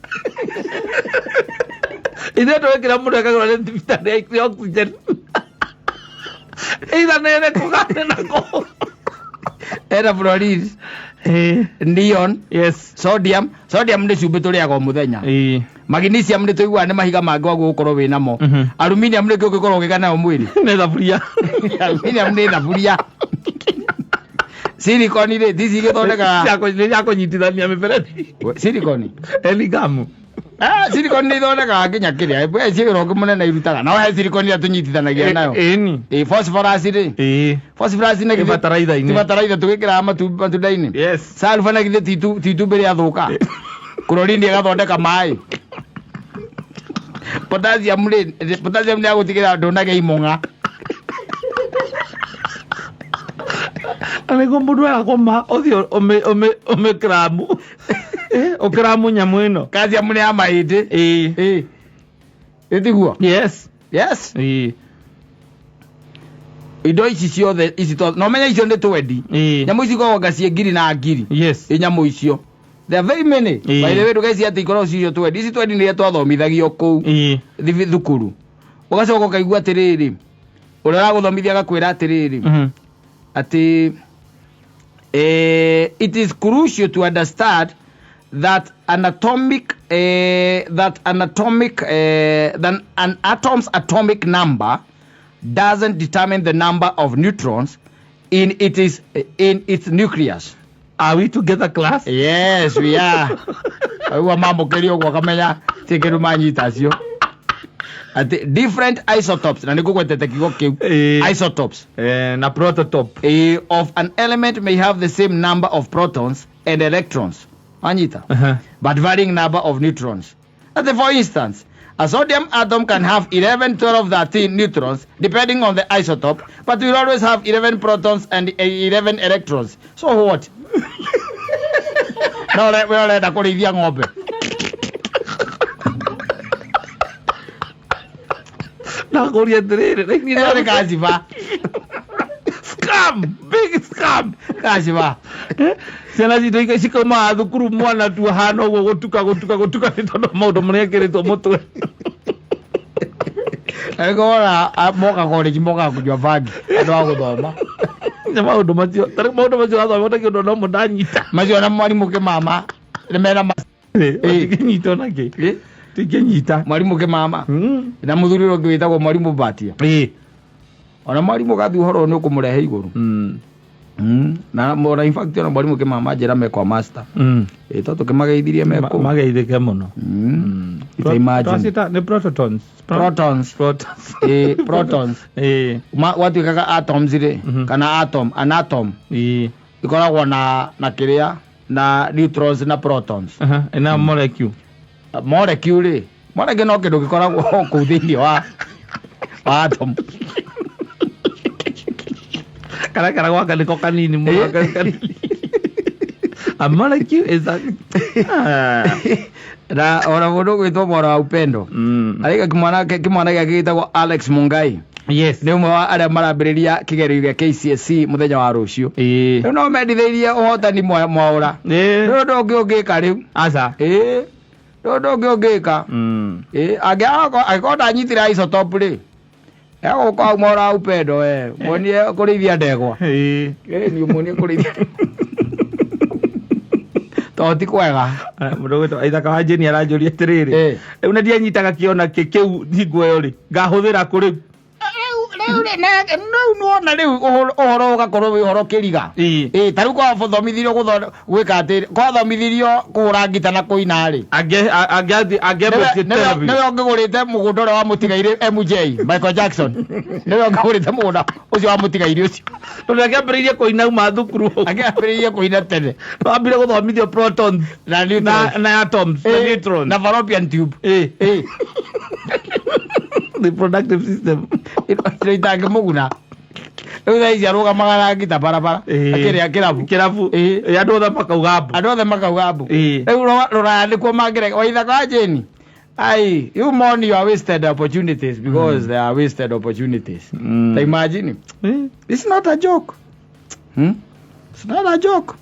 Ithuĩ twekĩra mũndũ ekagĩrwo nĩ thibitarĩ ya oxygen. Either nĩ ĩrĩkũ kana nĩ nakũ. Ena fluorine. Neon. Yes. Sodium. Sodium nĩ cumbĩ tũrĩaga o mũthenya. Magnesium nĩ tũiguaga nĩ mahiga mangĩ waguo gũkorwo wĩ namo. Aluminium nĩ kĩo ũngĩkorwo ũgĩka nayo mwĩrĩ. Nĩ thaburia. Aluminium nĩ thaburia. Silicone rĩ tici igĩthondekaga Nĩ cia kũnyitithania mĩberethi. Silicone. Eni ngamu. Ah, silicone nĩ ithondekaga nginya kĩrĩa we ci wĩra ũngĩ mũnene irutaga no he silicone ĩrĩa tũnyitithanagia nayo. Ĩni. Ĩ phosphorus rĩ. Ĩĩ. Phosphorus nĩ Ĩ bataraitha-inĩ. Ti bataraitha tũgĩkĩraga matunda-inĩ. Yes. Sulfur na githĩ ti itumbĩ rĩathũka. Chlorine ĩgathondeka maĩ. Potassium rĩ, potassium nĩ ya gũtigĩrĩra ndũnagĩa imong'a. Na nĩguo mũndũ arakoma ũthiĩ ũmĩkĩramu. Ũkĩramu nyamũ ĩno. Calcium nĩ ya mahĩndĩ. Ĩĩ. Ĩĩ. Ĩtiguo? Yes. Yes. Ĩĩ. Indo ici ciothe ici to no menya icio nĩ twendi. Ĩĩ. Nyamũ ici ikoragwo anga ciĩ ngiri na ngiri. Yes. Ĩ nyamũ icio. There are very many. Ĩĩ. By the way ndũgecirie atĩ ikoragwo ciĩ icio twendi. Ici twendi nĩ iria twathomithagio kũu. Ĩĩ. Thukuru. Ũgacoka ũkaigua atĩrĩrĩ, ũrĩa ũragũthomithia agakwĩra atĩrĩrĩ, atĩ it is crucial to understand that anatomic, that anatomic, than an atom's atomic number doesn't determine the number of neutrons in it is in its nucleus. Are we together, class? Yes, we are. Aigua mamũkĩria ũguo akamenya ti kĩndũ manyita acio. Atĩ different isotopes, na nĩngũgwetete kiugo kĩu. Isotopes. Na prototype. Of an element may have the same number of protons and electrons. Wanyita? But varying number of neutrons. Atĩ for instance, a sodium atom can have 11, 12, 13 neutrons depending on the isotope, but will always have 11 protons and 11 electrons. So what? No, we ũrenda kũrĩithia ng'ombe. Ndakũria atĩrĩrĩ, rĩu niĩ Ĩyo nĩ kaciba. Scam, big scam. Kaciba. Ciana citũ cikaumaga thukuru mwana tu ahana ũguo gũtuka, gũtuka, gũtuka nĩ tondũ maũndũ marĩa ekĩrĩtwo mũtwe. Angĩkorwo moka college mokaga kũnyua bangi andũ a gũthoma. Nĩ maũndũ macio, ta rĩu maũndũ macio wathoma ũtakĩ ũndũ no mũndanyita. Macio na mwarimũ kĩmama nĩ mena ma- Tingĩnyita ona kĩ. Tingĩnyita. Mwarimũ kĩmama. Na mũthuri ũrĩa ũngĩ wĩtagwo mwarimũ Mbatia. Ona mwarimũ gathiĩ ũhoro ũyũ nĩ ũkũmũrehe igũrũ. Na ona in fact ona mwarimũ kĩmama njĩra me kwa master. Tondũ tũkĩmageithirie me kũu. Mageithĩke mũno. Ita imagine. Twacita nĩ protons. Protons. Protons. Protons. Gwatuĩkaga atoms rĩ, kana atom, an atom. Ikoragwo na kĩrĩa, na neutrons na protons. Ina molecule. Molecule rĩ, molecule no kĩndũ gĩkoragwo kũu thĩinĩ wa atom. Kana kana gwaka nĩko kanini mũno, kanini. A molecule is a Na ona mũndũ ũgwĩtwo Mwara wa Upendo. Arĩga kĩmwana gĩake gĩtagwo Alex Mungai. Yes. Nĩ ũmwe wa arĩa marambĩrĩria kĩgerio gĩa KCSE mũthenya wa rũciũ. Rĩu no mendithĩirie ũhotani mwaũra. Rĩu ũndũ ũngĩ ũngĩka rĩu. Aca. Rĩu ũndũ ũngĩ ũngĩka. Angĩkorwo ndanyitire isotope rĩ, egũka hau Mwara wa Upendo we, muonie kũrĩithia ndegwa. Nĩ muonie kũrĩithia. Tondũ ti kwega. Mũndũ ũgwĩtwo Isaac wa Jane aranjũria atĩrĩrĩ, rĩu na ndianyitaga kĩona kĩ kĩu hingo ĩyo rĩ, ngahũthĩra kũ rĩu? Rĩu rĩ, rĩu nĩwona rĩu ũhoro ũgakorwo wĩ ũhoro kĩriga. Ta rĩu kwathomithirio gwĩka atĩrĩ, kwathomithirio kũhũra ngita na kũina rĩ. Angĩambĩtie therapy. Nĩwe ũngĩgũrĩte mũgũnda ũrĩa wa mũtigairĩ MJ, Michael Jackson. Nĩwe ũngĩgũrĩte mũgũnda ũcio wa mũtigairĩ ũcio. Tondũ angĩambĩrĩirie kũina uma thukuru. Angĩambĩrĩirie kũina tene. Wambire gũthomithio protons na neutrons. Na atoms, na neutrons. Na fallopian tube. Reproductive system. Ino itangĩmũguna. Rĩu thaa ici arũgamaga na ngita barabara. Akĩrĩa kĩrabu. Kĩrabu. Andũ othe makauga mbu. Andũ othe makauga mbu. Rĩu rũraya nĩkuo mangĩreka. Waithaka wa Jane. Ai, you mourn your wasted opportunities because they are wasted opportunities. Ta imagine. It's not a joke. It's not a joke.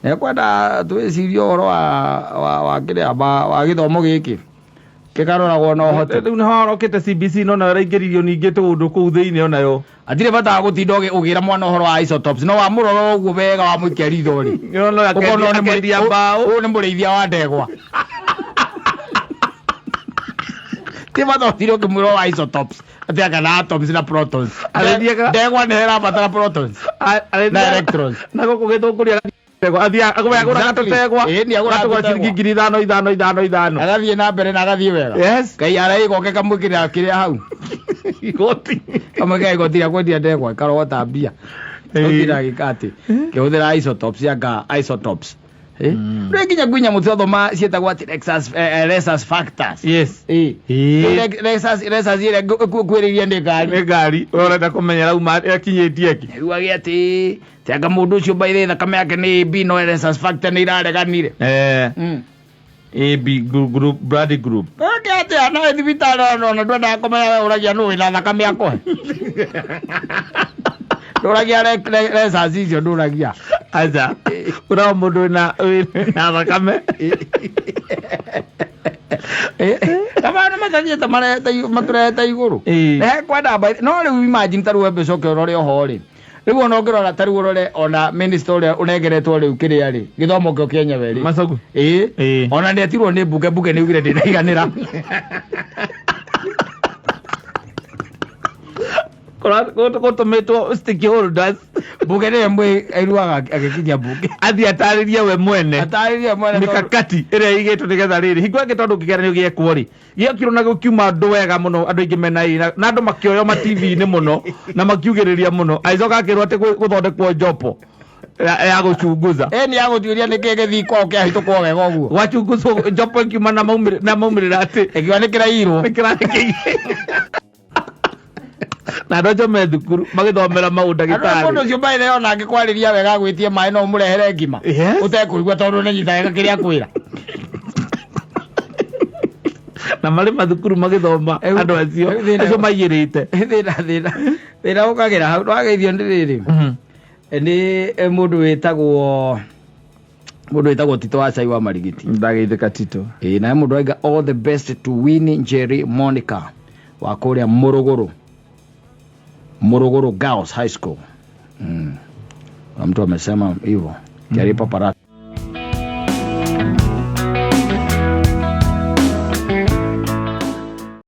Nĩkwenda twĩcirie ũhoro wa kĩrĩa wa gĩthomo gĩkĩ. Kĩkaroragwo na ũhoti. Rĩu nĩ horokĩte CBC no nayo ĩraingĩririo ningĩ tũũndũ kũu thĩinĩ onayo. Hatirĩ bata wa gũtinda ũgĩra mwana ũhoro wa isotopes, no wamũrora ũguo wega wamũikia ritho rĩ. No, no, Ũkona ũyũ nĩ akendia mbaũ. ũyũ nĩ mũrĩithia wa ndegwa. Ti mathomire ũkĩmwĩra wa isotopes atĩ anga na atoms na protons. Agĩthiaga- Ndegwa nĩ ĩrabatara protons na electrons. Na gũkũ gĩthũngũri agathiĩ athiaga agũraga Exactly. tũtegwa Ĩĩ, nĩ agũraga Gatũgwa tũtegwa. ciringi ngiri ithano ithano ithano ithano. Agathiĩ na mbere na agathiĩ wega. Yes. KRA ĩgoke kamwĩkĩrĩra kĩrĩa hau. Igoti. Kamwĩkĩra igoti rĩa kwendia ndegwa ĩkarogota mbia. Ĩĩ. Gũtirĩ agĩka atĩ kĩhũthĩra isotopes anga isotopes. Rĩu nginya kwĩ nyamũ twathoma ciĩtagwo atĩ Lexus, Rhesus factors. Yes. Ĩĩ. Ĩĩ. Rhesus Rhesus ĩrĩa ngwĩrĩirie nĩ ngari. Nĩ ngari we ũrenda kũmenya rauma akinyĩtie kĩ. Iguage atĩ ti anga mũndũ ũcio by the thakame yake nĩ AB no Rhesus factor nĩ irareganire. Eh. AB group, group blood group. Eke atĩa nawe thibitarĩ ona ndwendaga kũmenya we ũragia nũ wĩna thakame akũhe. Ndũragia Rhesus icio ndũragia. Aca. Ũrawa mũndũ wĩna wĩna thakame. Kama nĩ matathiĩte marehete matũrehete igũrũ. Ĩĩ. Nĩ kwenda no rĩu imagine ta rĩu wembe ũcoke ũrore oho rĩ. Rĩu ona ũngĩrora ta rĩu ũrore ona minister ũrĩa ũnengeretwo rĩu kĩrĩa rĩ gĩthomo kĩo kĩenyewe rĩ. Macogu. Ĩĩ. Ĩĩ. Ona nĩ etirwo nĩ mbunge mbunge nĩ ugire ndĩnaiganĩra. Gũtũmĩtwo stakeholders Mbunge nĩyo ĩmwe airuaga agĩkinyia mbunge. athiĩ atarĩrie we mwene. Atarĩrie mwene tondũ- Mikakati ĩrĩa ĩigĩtwo nĩgetha rĩrĩ hingo ĩngĩ tondũ kĩgeranio gĩekwo rĩ gĩokirwo na gũkiuma andũ wega mũno andũ aingĩ mena ĩ na andũ makĩoywo ma TV-inĩ mũno na makiugĩrĩria mũno agĩcoka akĩrwo atĩ gũthondekwo jopo ya gũchunguza. Ĩ nĩ agũtuĩria nĩkĩ gĩthii kwao kĩahĩtũkwo wega ũguo. Gwachunguzwo jopo ĩkiuma na maumĩrĩra atĩ Ĩkiuga nĩ kĩraiyirwo. Nĩ kĩraiyirwo. Na andũ acio me thukuru magĩthomera maũndũ Andũ a mũndũ ndagĩtarĩ. ũcio by the way ona angĩkwarĩria wega agwĩtie maĩ no ũmũrehere ngima. Yes. Ũtekũigua tondũ nĩnyita wega kĩrĩa akwĩra. Na marĩ mathukuru magĩthoma andũ acio rĩu thĩna- acio maiyĩrĩte. Thĩna thĩna thĩna ũkagĩra hau ndwageithio nĩ rĩrĩ. Nĩ mũndũ wĩtagwo mũndũ wĩtagwo Tito wa Cai wa Marigiti. Ndageithĩka Tito. Ĩĩ na he mũndũ waiga all the best to Winnie Njeri Monica wa kũrĩa Mũrũgũrũ. Mũrũgũrũ Girls High School. Kuna mtu amesema hivyo. Kiaripa Parati.